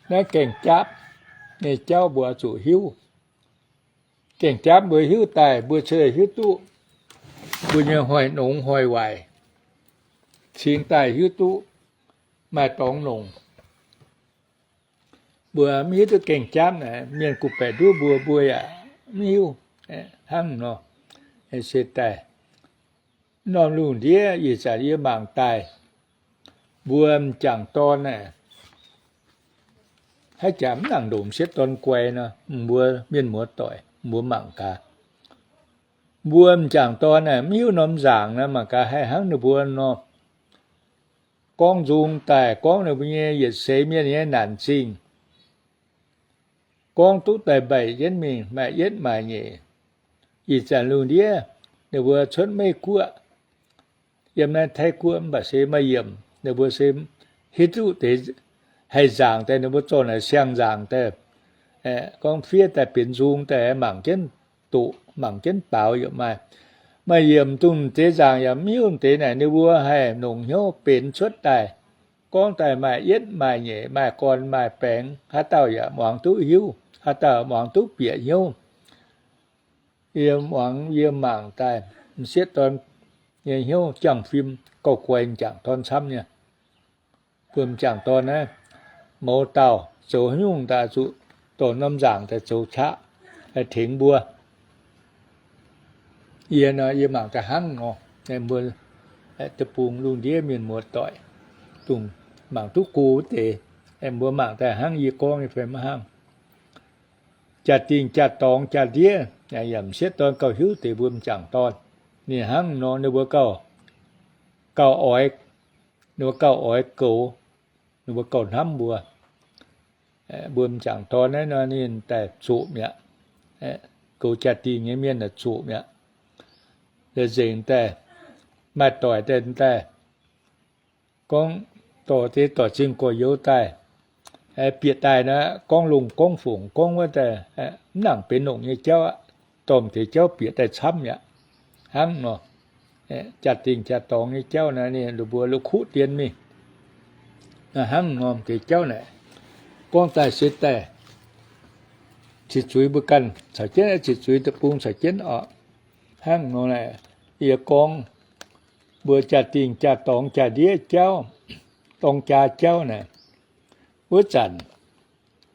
naaiv gaengh jaapv nyei jauv mbuo zuqc hiuv. Gaengh jaapv mbuo hiuv daaih, mbuo ceix hiuv duqv. mbuo nyei hoic nongx hoic waaic cingx daaih hiuv duqv maaih dorngx longc. Mbuo mv hiuv duqv gengh japv naaic, mienh gunv baeqc nduov mbuo, mbuo yaac mv hiuv hnangv nor. Se daaih norm lungh ndiev ih zanc yie mangc daaih, mbuo m'jangc dorn naaic, haaix jaax mv nangc ndongc m'sieqv dorn guai nor, mbuo mienh muoz doic mbuo mangc gaax. Mbuo m'jangc dorn naaic mv hiuv norm nzaangc naaic, mangc gaax haih hnangv ninh mbuo nor. Gorngv nzung daaih gorngv ninh mbuo nyei yietc seix mienh nyei naanc zingh, gorngv duqv daaih mbaih jienv mingh, maaih yietv maaih nyeic. Ih zanc lungh ndiev ninh mbuo cuotv Meiv Guoqv, yiem naaiv Taiv Guoqv mv baac se maaih yiemc, ninh mbuo se hiuv duqv deix haih nzaangc daaih, ninh mbuo zorqv naaic siang-nzaangc daaih, gorngv fiev daaih benx nzung daaih mangc jienv doqc, mangc jienv baaux yaac maaih. Maaih yiemc dongh deix nzaangc yaac mv hiuv deix naaic, ninh mbuo haih nongc hnyouv benx cuotv daaih. Gorngv daaih maaih yietv maaih nyeic, maaih gorn maaih baengx, haaix dauh yaac muangx duqv hiuv, haaix dauh muangx duqv bieqc hnyouv. Yie muangx, yie mangc daaih, m'sieqv dorn nyei hnyouv jangx fim gauh guai m'jangc dorn camv nyei. Mbuo m'jangc dorn naaiv, mouz dauh zoux haaix nyungc daaih zuqc dorh norm nzaangc daaih zoux qaqv tengx mbuo. Yie nor, yie mangc daaih hnangv nor, mbuo deic-bung lungh ndiev mienh muoz doic, dongh mangc duqv go wuov deix, mbuo mangc daaih hnangv yie gorngv nyei fai maiv hnangv. Jaa-dingh jaa-dorngx jaa-ndiev, m'sieqv dorn gauh hiuv deix mbuo m'jangc dorn. Ninh hnangv nor ninh mbuo gauh, gauh oix, ninh mbuo gauh oix goux, ninh mbuo gauh hnamv mbuo. Mbuo m'jangc dorn naaiv nor ninh daaih zoqc mi'aqv. Goux jaa-dingh nyei mienh daaih zoqc mi'aqv. La'nzengc daaih, maaih doic daaih, daaih gorngv dorh deix doic zingh gorx-youz daaih, bieqc daaih naaiv gorngv longx gorngv fongc gorngv wuov daaih, mv nangc benx longc nyei jauv aqv. Dorh m'deix jauv bieqc daaih camv mi'aqv. Hnangv nor, jaa-dingh jaa-dorngx nyei jauv naaiv ninh mbuo la'kuqv dien mingh. Hnangv nor m'deix jauv naaic, gorngv daaih se daaih, ziqc zuiz mbuo ganh caux jienv, ziqc zuiz deic-bung caux jienv oc. Hnangv nor naaic, yie gorngv mbuo jaa-dingh jaa-dorngx jaa-ndiev jauv, dorng jaa jauv naaic, wuov zanc,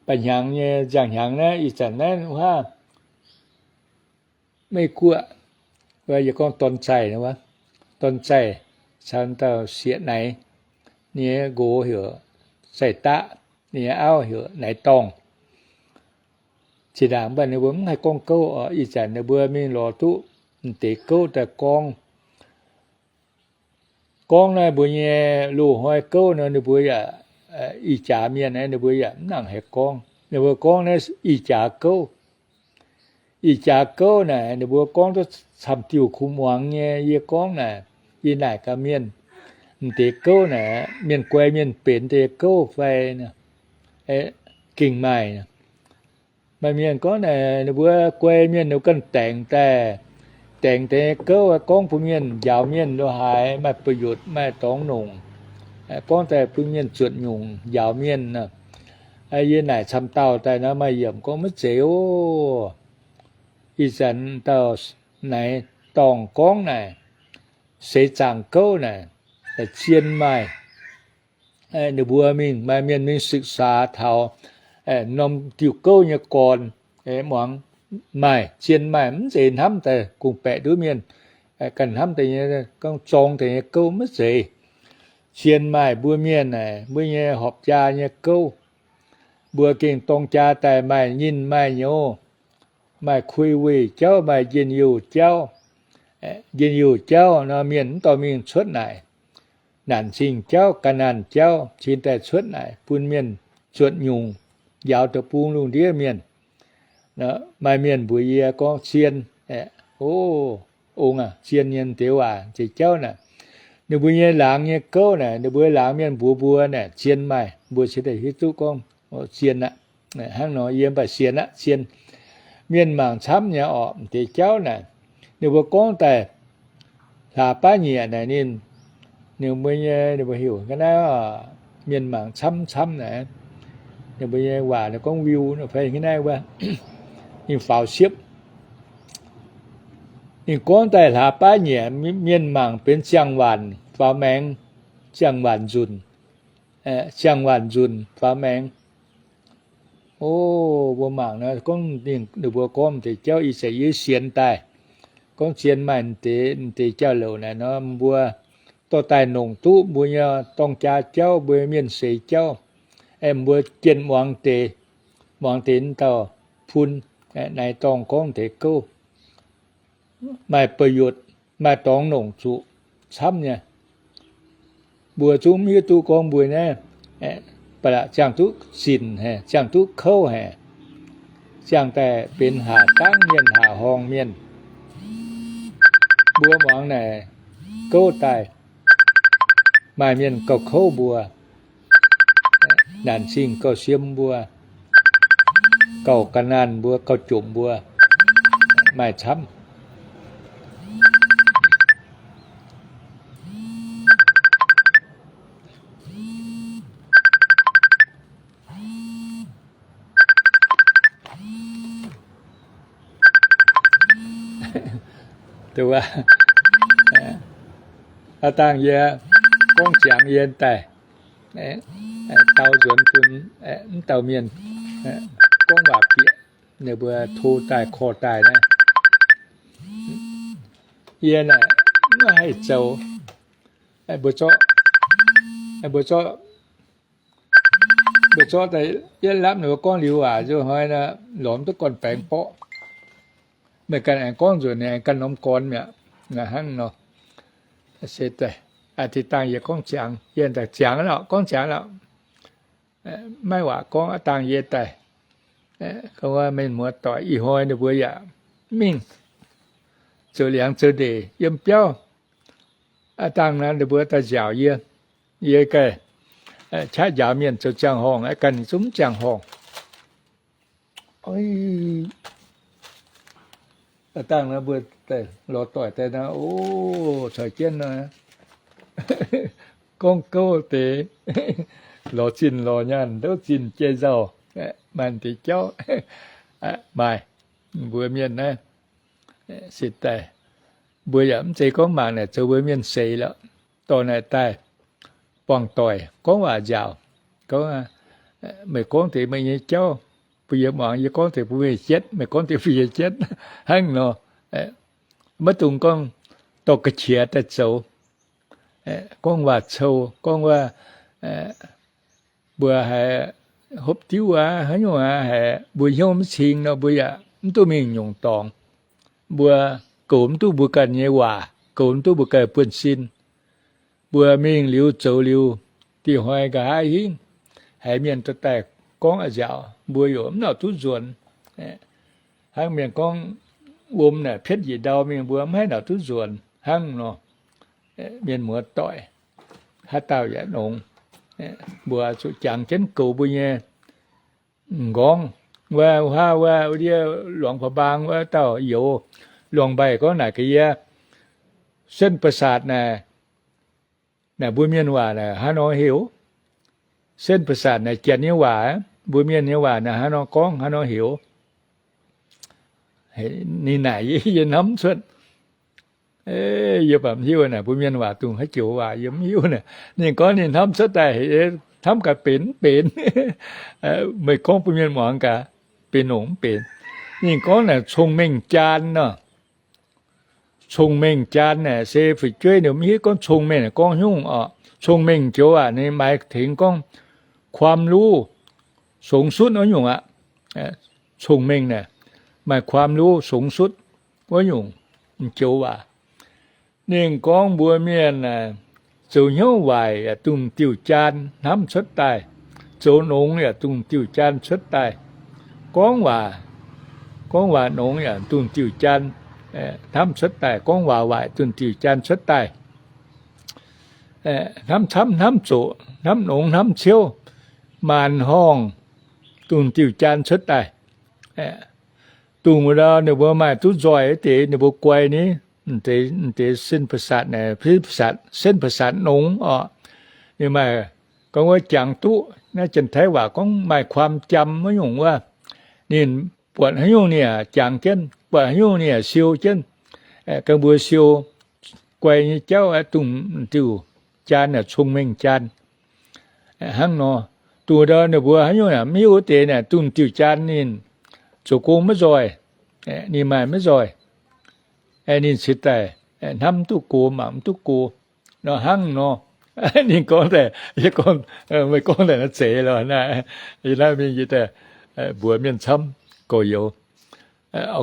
ba'hnyangx nyei nziangh hnyangx naaiv, ih zanc naaiv wuov haav, Meiv Guoqv, yie gorngv dorn zaih, dorn zaih caux dauh sieqv naix, ninh nyei nqox heuc Zaih Daqv, ninh nyei auv heuc Naix Dorngh. Zinh ndaangc mv baac ninh mbuo mv haih gorngv gouv oc. Ih zanc ninh mbuo mingh lorz duqv m'deix gouv daaih gorngv. Gorngv naaiv mbuo nyei loz-hnoi gouv nor, ninh mbuo yaac, ih jaax mienh naaiv ninh mbuo yaac mv nangc haih gorngv. Ninh mbuo gorngv naaiv ih jaax gouv. Ih jaax gouv naaic ninh mbuo gorngv duqv camv diuh kuv muangx nyei. Yie gorngv naaic, yie naaic gaax mienh, m'deix gouv naaic mienh guai mienh benx deix gouv fai, gengh maaih. Maaih mienh gorngv naaic ninh mbuo guai mienh ninh mbuo ganh daengx daaih, daengx deix nyei gouv, gorngv bun mienh njaaux mienh lo haaix maaih ประโยชน์ maaih dorngx longc, gorngv daaih bun mienh zuotc nyungc njaaux mienh. Yie naaic camv dauh daaih nor maaih yiemc gorngv maiv zeiz oc. Ih zanc dauh Naix Dorngh gorngv naaic, seix zaangc gouv naaic, zien maaih. Ninh mbuo mingh, maaih mienh mingh ศึกษา taux norm diuh gouv nyei gorn, muangx maaih, zien maaih, mv zeiz hnamv daaih kungx baeqc nduov mienh, ganh hnamv daaih nyei, gorngv zorng daaih nyei gouv maiv zeiz. Zien maaih mbuo mienh naaic, mbuo nyei horpc jaa nyei gouv, mbuo gengh dorng jaa daaih maaih nyinh maaih nyouz, maaih kui weih jauv, maaih njien-youh jauv. Njien-youh jauv nor mienh mv dorh mingh cuotv naaic. Naanc zingh jauv, ga'naanh jauv cingx daaih cuotv naaic bun mienh zuotc nyungc, njaaux deic-bung lungh ndiev mienh. Maaih mienh mbuox yie gorngv zien, o, ong aac, zien nyei deix waac deix jauv naaic. Ninh mbuo nyei laangz nyei gouv naaic, ninh mbuo laangz mienh mbuox mbuo naaic zien maaih, mbuo cingx daaih hiuv duqv gorngv zien aqv. Hnangv nor yie mv baac sienx aqv, zien. Mienh mangc camv nyei orqc, m'deix jauv naaic, ninh mbuo gorngv daaih hlaax baav nyieqc naaic ninh, ninh mbuo nyei, ninh mbuo heuc ga'naaiv, mienh mangc camv camv naaic, ninh mbuo nyei waac ninh gorngv วิว fai ga'naaiv wuov, ninh faaux siepv. Ninh gorngv daaih hlaax baav nyieqc, mienh mangc benx ziangh waanc faaux maengx, ziangh waanc nzunc, ziangh waanc nzunc faaux maengx. O, mbuo mangc nor, gorngv ninh, ninh mbuo gorngv deix jauv ih zanc yie sienx daaih, gorngv zien maaih deix, deix jauv-louc naaic nor, mbuo dorh daaih nongc duqv mbuo nyei dorng jaa jauv, mbuo mienh seix jauv. Aengx mbuo jienh muangx deix, muangx deix dauh fun, naaiv dorngh gorngv deix gouv maaih ประโยชน์, maaih dorngx nongc zuqc camv nyei. Mbuo zungv mv hiuv duqv gorngv mbuo naaiv, ba'laqc ziangh duqv zinc haic, ziangh duqv kouv haic, ziangh daaih benx haac dangv mienh haac horngh mienh. Mbuo muangx naaic gouv daaih, maaih mienh gauh kouv mbuo, naanc zingh gauh siem mbuo, gauh ga'naanh mbuo, gauh jomc mbuo, maaih camv. Aa dangh yie gorngv ziangx yie daaih dau nzuonx bun mv dauh mienh gorngv waac bieqc, ninh mbuo to daaih korv daaih naaiv. Yie naaic maiv haih zoux, mbuo zorqv, mbuo zorqv, mbuo zorqv daaih yietv lapv ninh mbuo gorngv liuz waac nzunc hnoi nor, lorz mv duqv gorn-baengx borqv. Meih ganh aengx gorngv nzunc ninh aengx ganh norm gorn mi'aqv. Hnangv nor, se daaih, aa, deix dangh yie gorngv ziangx, yie daaih ziangx lorqc, gorngv ziangx lorqc. Maiv waac gorngv, aa dangh yie daaih, gorngv mienh muoz-doic ih hnoi ninh mbuo yaac mingh zoux liangx zoux ndeic yiem biauv. Aa dangh naaiv ninh mbuo daaih nziaauc yie, yie ganh qaqv njaaux mienh zoux ziangh horngh, ganh zungv mv ziangh horngh. Aa dangh naaiv mbuo lorz doic daaih naaiv, o, caux jienv nor, gorngv gouv deix, lorz zinh lorz nyaanh, ndouv zinh jai nzauh, maaih deix jauv, maaih, mbuo mienh naaiv, se daaih, mbuo yaac mv zeiz gorngv mangc naaic zoux mbuo mienh seix lorqc. Dorh naaic daaih buangh doic gorngv waac nziaauc, gorngv, meih gorngv deix meih nyei jauv, bun yie muangx, yie gorngv deix bun meih jietv, meih gorngv deix bun yie jietv, hnangv nor. Maiv dungx gorngv dorh ga'qiex daaih zoux, gorngv waac cou, gorngv waac, mbuo haiz hopv diuv aqv, haaix nyungc aqv, haiz mbuo hnyouv mv cing nor, mbuo yaac mv duqv mingh nyungc dorngx. Mbuo goux mv duqv mbuo ganh nyei waac, goux mv duqv mbuo ganh buonv-sin. Mbuo mingh liuz zoux liuz, dih hnoi nqa'haav hingv haiz mienh dorh daaih gorngv a'nziaauc, mbuo yaac mv nor duqv nzuonx. Hnangv mienh gorngv wuom naaic pietv njiec ndau mingh, mbuo mv haih nor duqv nzuonx hnangv nor. Mienh muoz-doic, haaix dauh yaac nongx, mbuo zuqc jangx jienv goux mbuo nyei m'nqorngv. Wuov haav wuov ndiev Luangc Paa Mbaang wuov dauh youz, Luangc-Mbaih gorngv naaic gaax yie, เส้นประสาท naaic, naaic mbuo mienh waac naaic hnangv nor heuc เส้นประสาท naaic janx nyei waac, mbuo mienh nyei waac naaic hnangv nor gorngv, hnangv nor heuc. Ninh naaic yie hnamv cuotv, yie baac mv hiuv naaic mbuo mienh waac dongh haaix joux waac yie mv hiuv naaic. Ninh gorngv ninh hnamv cuotv daaih, hnamv gaax benx mv benx. Meih gorngv bun mienh muangx gaax, benx nongc mv benx. Ninh gorngv naaic cong-mengh jaan nor. Cong-mengh jaan naaic se fu'jueiv ninh mv hiuv gorngv cong-mengh naaic gorngv nyungc oc. Cong-mengh joux aac, ninh maaih tengx gorngv ความรู้ สูงสุด wuov nyungc aqv. Cong-mengh naaic maaih ความรู้ สูงสุด wuov nyungc joux waac. Ninh gorngv mbuo mienh naaic zoux hnyouv waaic yaac dungh diuh jaan hnamv cuotv daaih, zoux nongx yaac dungh diuh jaan cuotv daaih, gorngv waac, gorngv waac nongx yaac dungh diuh jaan hnamv cuotv daaih, gorngv waac waaic dungh diuh jaan cuotv daaih. Hnamv camv hnamv zoqc, hnamv nongx hnamv ciouv, maanc horngh dungh diuh jaan cuotv daaih. Dongh wuov ndau ninh mbuo maaih duqv nzoih wuov deix ninh mbuo guai ni, deix, deix เส้นประสาท naaic, เส้นประสาท nongx oc. Ninh maaih gorngv wuov jangx duqv naaiv Janx-Taiv waac gorngv maaih ความจำ wuov nyungc wuov. Ninh buatc haaix nyungc ninh yaac jangx jienv, buatc haaix nyungc ninh yaac siou jienv. Ga'mbuox siou guai nyei jauv aeqv, dongh diuh jaan aeqv, cong-mengh jaan. Hnangv nor, dongh ndau ninh mbuo haaix nyungc mv hiuv wuov deix naaic, dongh diuh jaan ninh zoux gong maiv nzoih, ninh maaih maiv nzoih, ninh cingx daaih hnamv mv duqv go, mangc mv duqv go. Nor hnangv nor, ninh gorngv daaih, meih gorngv daaih naaiv zeiz lorqc naaiv. Yie naaiv mingh yie daaih mbuox mienh camv gorx-youz.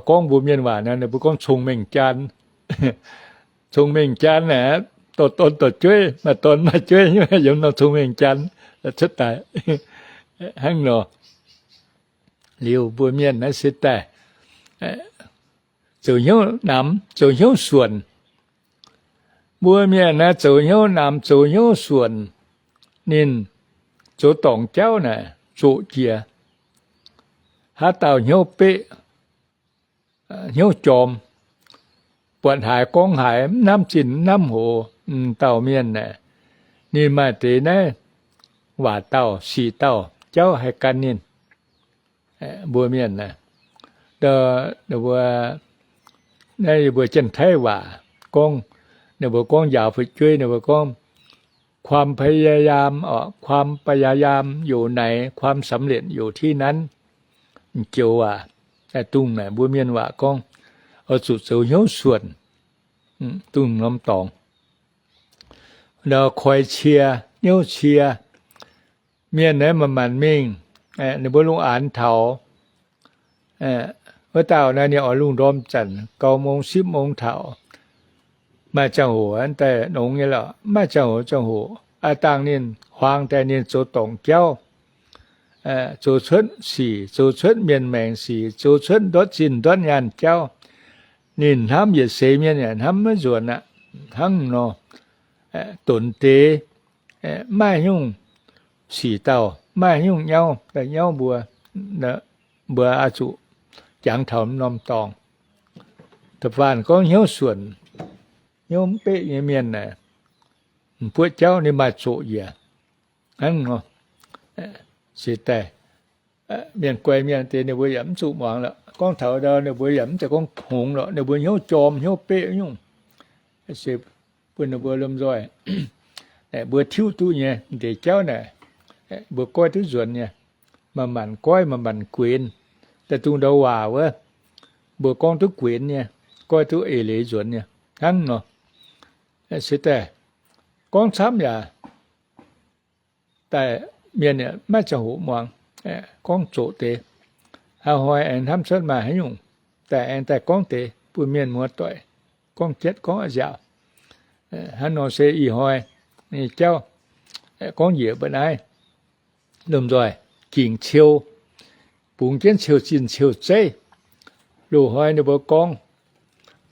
Gorngv mbuox mienh waac naaiv, ninh mbuo gorngv cong-mengh jaan. Cong-mengh jaan naaic, dorh dorn dorh jueiv, maaih dorn maaih jueiv, yiem norm cong-mengh jaan cuotv daaih. Hnangv nor, liuz mbuo mienh naaiv se daaih zoux hnyouv namx, zoux hnyouv suonc. Mbuo mienh naaiv zoux hnyouv namx, zoux hnyouv suonc, ninh zoux dorngc jauv naaic zoqc jiex. Haaix dauh hnyouv beqv, hnyouv jorm, buatc haaix gorngv haaix, mv hnamv zinh mv hnamv hoz, m'dauh mienh aeqv, ninh maaih deix naaiv waac dauh sic dauh jauv haih gan ninh. Mbuo mienh, ninh mbuo, naaiv yie mbuo Janx-Taiv waac gorngv, ninh mbuo gorngv njaaux fu'jueiv, ninh mbuo gorngv ความพยายาม oc, ความพยายามอยู่ไหน ความสำเร็จอยู่ที่นั้น. M'joux waac, dongh naaic mbuo mienh waac gorngv, oix zuqc zoux hnyouv suonc, dongh norm dorngx. Nor koi cie, hnyouv cie, mienh naaiv manc-manc mingh, ninh mbuo lungh aanx taux, wuov dauh naaiv ninh oix lungh ndorm zanc เก้าโมง สิบโมง taux, maaih ziangh hoc daaih nongx nyei lorqc, maaih ziangh hoc ziangh hoc, aa dangh ninh huaang daaih ninh zoux dorngc jauv, zoux cuotv sic, zoux cuotv mienh maengc sic, zoux cuotv ndortv zinh ndortv nyaanh jauv, ninh hnamv yietc seix mienh yaac hnamv maiv nzuonx aqv. Hnangv nor, donx deix, maiv nyungc sic dauh, maiv nyungc nyauv daaih nyauv mbuo, mbuo oix zuqc jangx taux norm dorngx. Da'faanh gorngv hnyouv suonc, hnyouv mv beqv nyei mienh aeqv, m'buoqv jauv ninh maaih zoqc njiec. Hnangv nor, se daaih mienh guai mienh deix ninh mbuo yaac mv zuqc muangx lorqc. Gorngv taux ndau ninh mbuo yaac mv zeiz gorngv hngongx lorqc, ninh mbuo hnyouv jorm hnyouv beqv nyungc. Se bun ninh mbuo lomh nzoih, mbuo tiuv duqv nyei deix jauv naaic, mbuo goiv duqv nzuonx nyei, manc-manc goiv manc-manc guenx. Daaih dongh ndau waac wuov, mbuo gorngv duqv guenx nyei, goiv duqv eix leiz nzuonx nyei. Hnangv nor, se daaih gorngv camv yaac daaih mienh maiv ziangh hoc muangx, gorngv zoqc deix. Hnangv hnoi aengx hnamv cuotv maaih haaix nyungc daaih aengx daaih gorngv deix bun mienh muoz-doic gorngv jietv gorngv nziaauc. Hnangv nor se ih hnoi nyei jauv gorngv njiec mbuo naaiv. Lomh nzoih gingc ciou, bungx jienv ciou zinh ciou zeiv. Loz-hnoi ninh mbuo gorngv,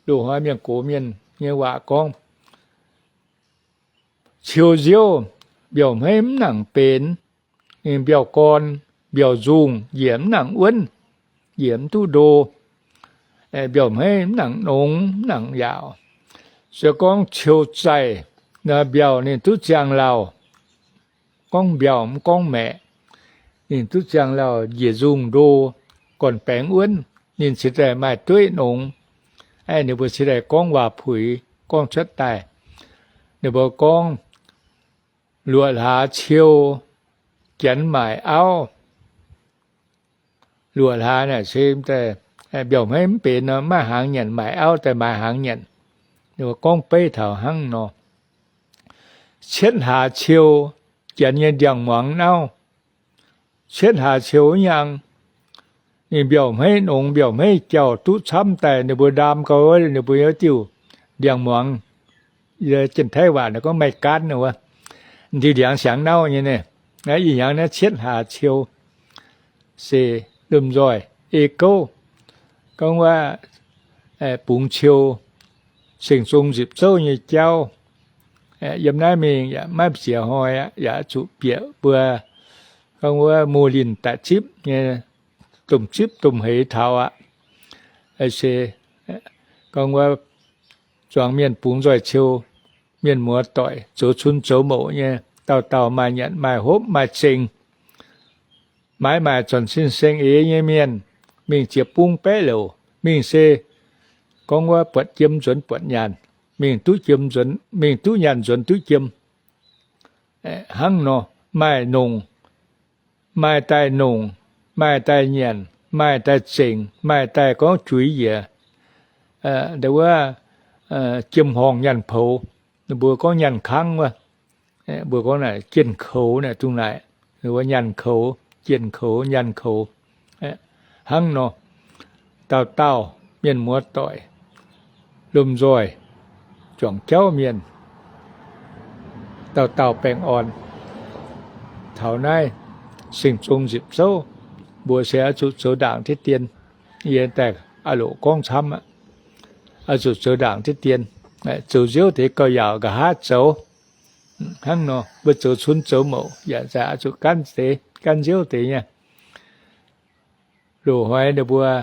loz-hnoi mienh gox mienh nyei waac gorngv, ciou nziouv mbiauz hmeiv mv nangc benx, mbiauz gorn, mbiauz nzungh njiec mv nangc wuonv, njiec mv duqv ndo, mbiauz hmeiv mv nangc nongx mv nangc yaauc. Se gorngv ciou zaih, mbiauz ninh duqv ziangh lauh, gorngv mbiauz mv gorngv maeqc, ninh duqv ziangh lauh njiec nzungh ndo, gorn-baengx wuonv, ninh cingx daaih maaih dueiv nongx. Ninh mbuo cingx daaih gorngv waac-puix gorngv cuotv daaih. Ninh mbuo gorngv, luoqc hlaax ciou janx maaic auv. Luoqc hlaax naaic se daaih mbiauz hmeiv mv benx nor, maaih hnaangx nyanc, maaic auv daaih maaiz hnaangx nyanc. Ninh mbuo gorngv beiv taux hnangv nor. Cietv hlaax ciou janx nyei ndiangx-muangz nauv. Cietv hlaax ciou nyangx, ninh mbiauz hmeiv nongx mbiauz hmeiv jauh duqv camv daaih, ninh mbuo ndaam gau wuov, ninh mbuo wuov diuh ndiangx-muangz, Janx-Taiv waac naaiv gorngv ไม้กาน wuov, diuh ndiangx siangx nauv nyei naaiv. Ih hnyangx naaiv cietv hlaax ciou se lomh nzoih ei gouv gorngv wuov bungx ciou, Seng Zong Nzipc Zouv nyei jauv. Yiem naaiv mingh yaac maiv ziex hnoi aqv, yaac zuqc bieqc mbuo gorngv wuov muoz-linh daic zipv nyei, domh zipv domh heix taux aqv. Se gorngv wuov zuangx mienh bungx nzoih ciou, mienh muoz-doic zoux cun zoux mouc nyei, dauh dauh maaih nyanc maaih hopv maaih zengx, maaiz maaic zuonc sin seng eix nyei mienh, mingh ziepc bung baeqv louc, mingh se gorngv wuov buatc jiem nzuonx buatc nyaanh, mingh duqv jiem nzuonx, mingh duqv nyaanh nzuonx duqv jiem. Hnangv nor, maaih nongc, maaih daaih nongc, maaih daaih nyanc, maaih daaih zengc, maaih daaih gorngv juix njiec. Wuov jiem-horngh nyaanh poux, mbuo gorngv nyaanh kangv wuov, mbuo gorngv naaic jienh koux naaic, dongh naaic, wuov nyaanh koux, jienh koux, nyaanh koux. Hnangv nor, dauh dauh mienh muoz-doic, lomh nzoih, juangc jauv mienh, dauh dauh baengh orn. Taux naaiv Singx Nzung Nzipc Zouv, mbuo se oix zuqc zoux ndaangc diqv dien. Yie daaih a'loc gorngv camv aqv. Oix zuqc zoux ndaangc diqv dien, zoux nziouv deix gauh yaauc nqa'haav zoux. Hnangv nor, mbuo zoux cunv zoux mouc yaac oix zuqc gaanv deix, gaanv nziouv deix nyei. Loz-hnoi ninh mbuo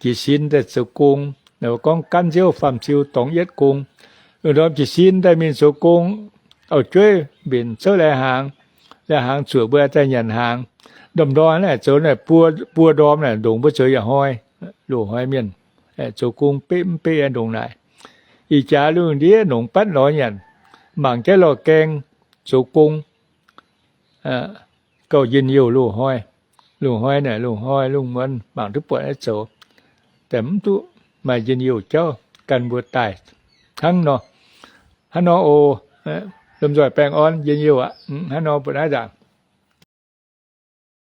jiez sin daaih zoux gong, ninh mbuo gorngv gaanv nziouv faam-ziu dorngx yietv gong. Ndorm jiez sin daaih mingh zoux gong, auv-jueiv mbenc zouv lai-hnaangx, lai-hnaangx zuoqc mbuo daaih nyanc hnaangx. Ndorm-ndorm naaic zoux naaic buo, buo ndorm naaic ndongc mbuo zoux yietc hnoi. Loz-hnoi mienh zoux gong beqv mv beqv ndongc naaic. Ih jaax lungh ndiev nongc batv lorz nyanc, mangc jaiv lorh gaeng zoux gong, gauh njien-youh loz-hnoi. Loz-hnoi naaic, loz-hnoi lungh muonz mangc duqv buatc naaiv zoux, daaih mv duqv maaih njien-youh jauv gan mbuo daaih. Hnangv nor, hnangv nor oc. Lomh nzoih baengh orn, njien-youh aqv. Hnangv nor mbuo naaiv nzaangc.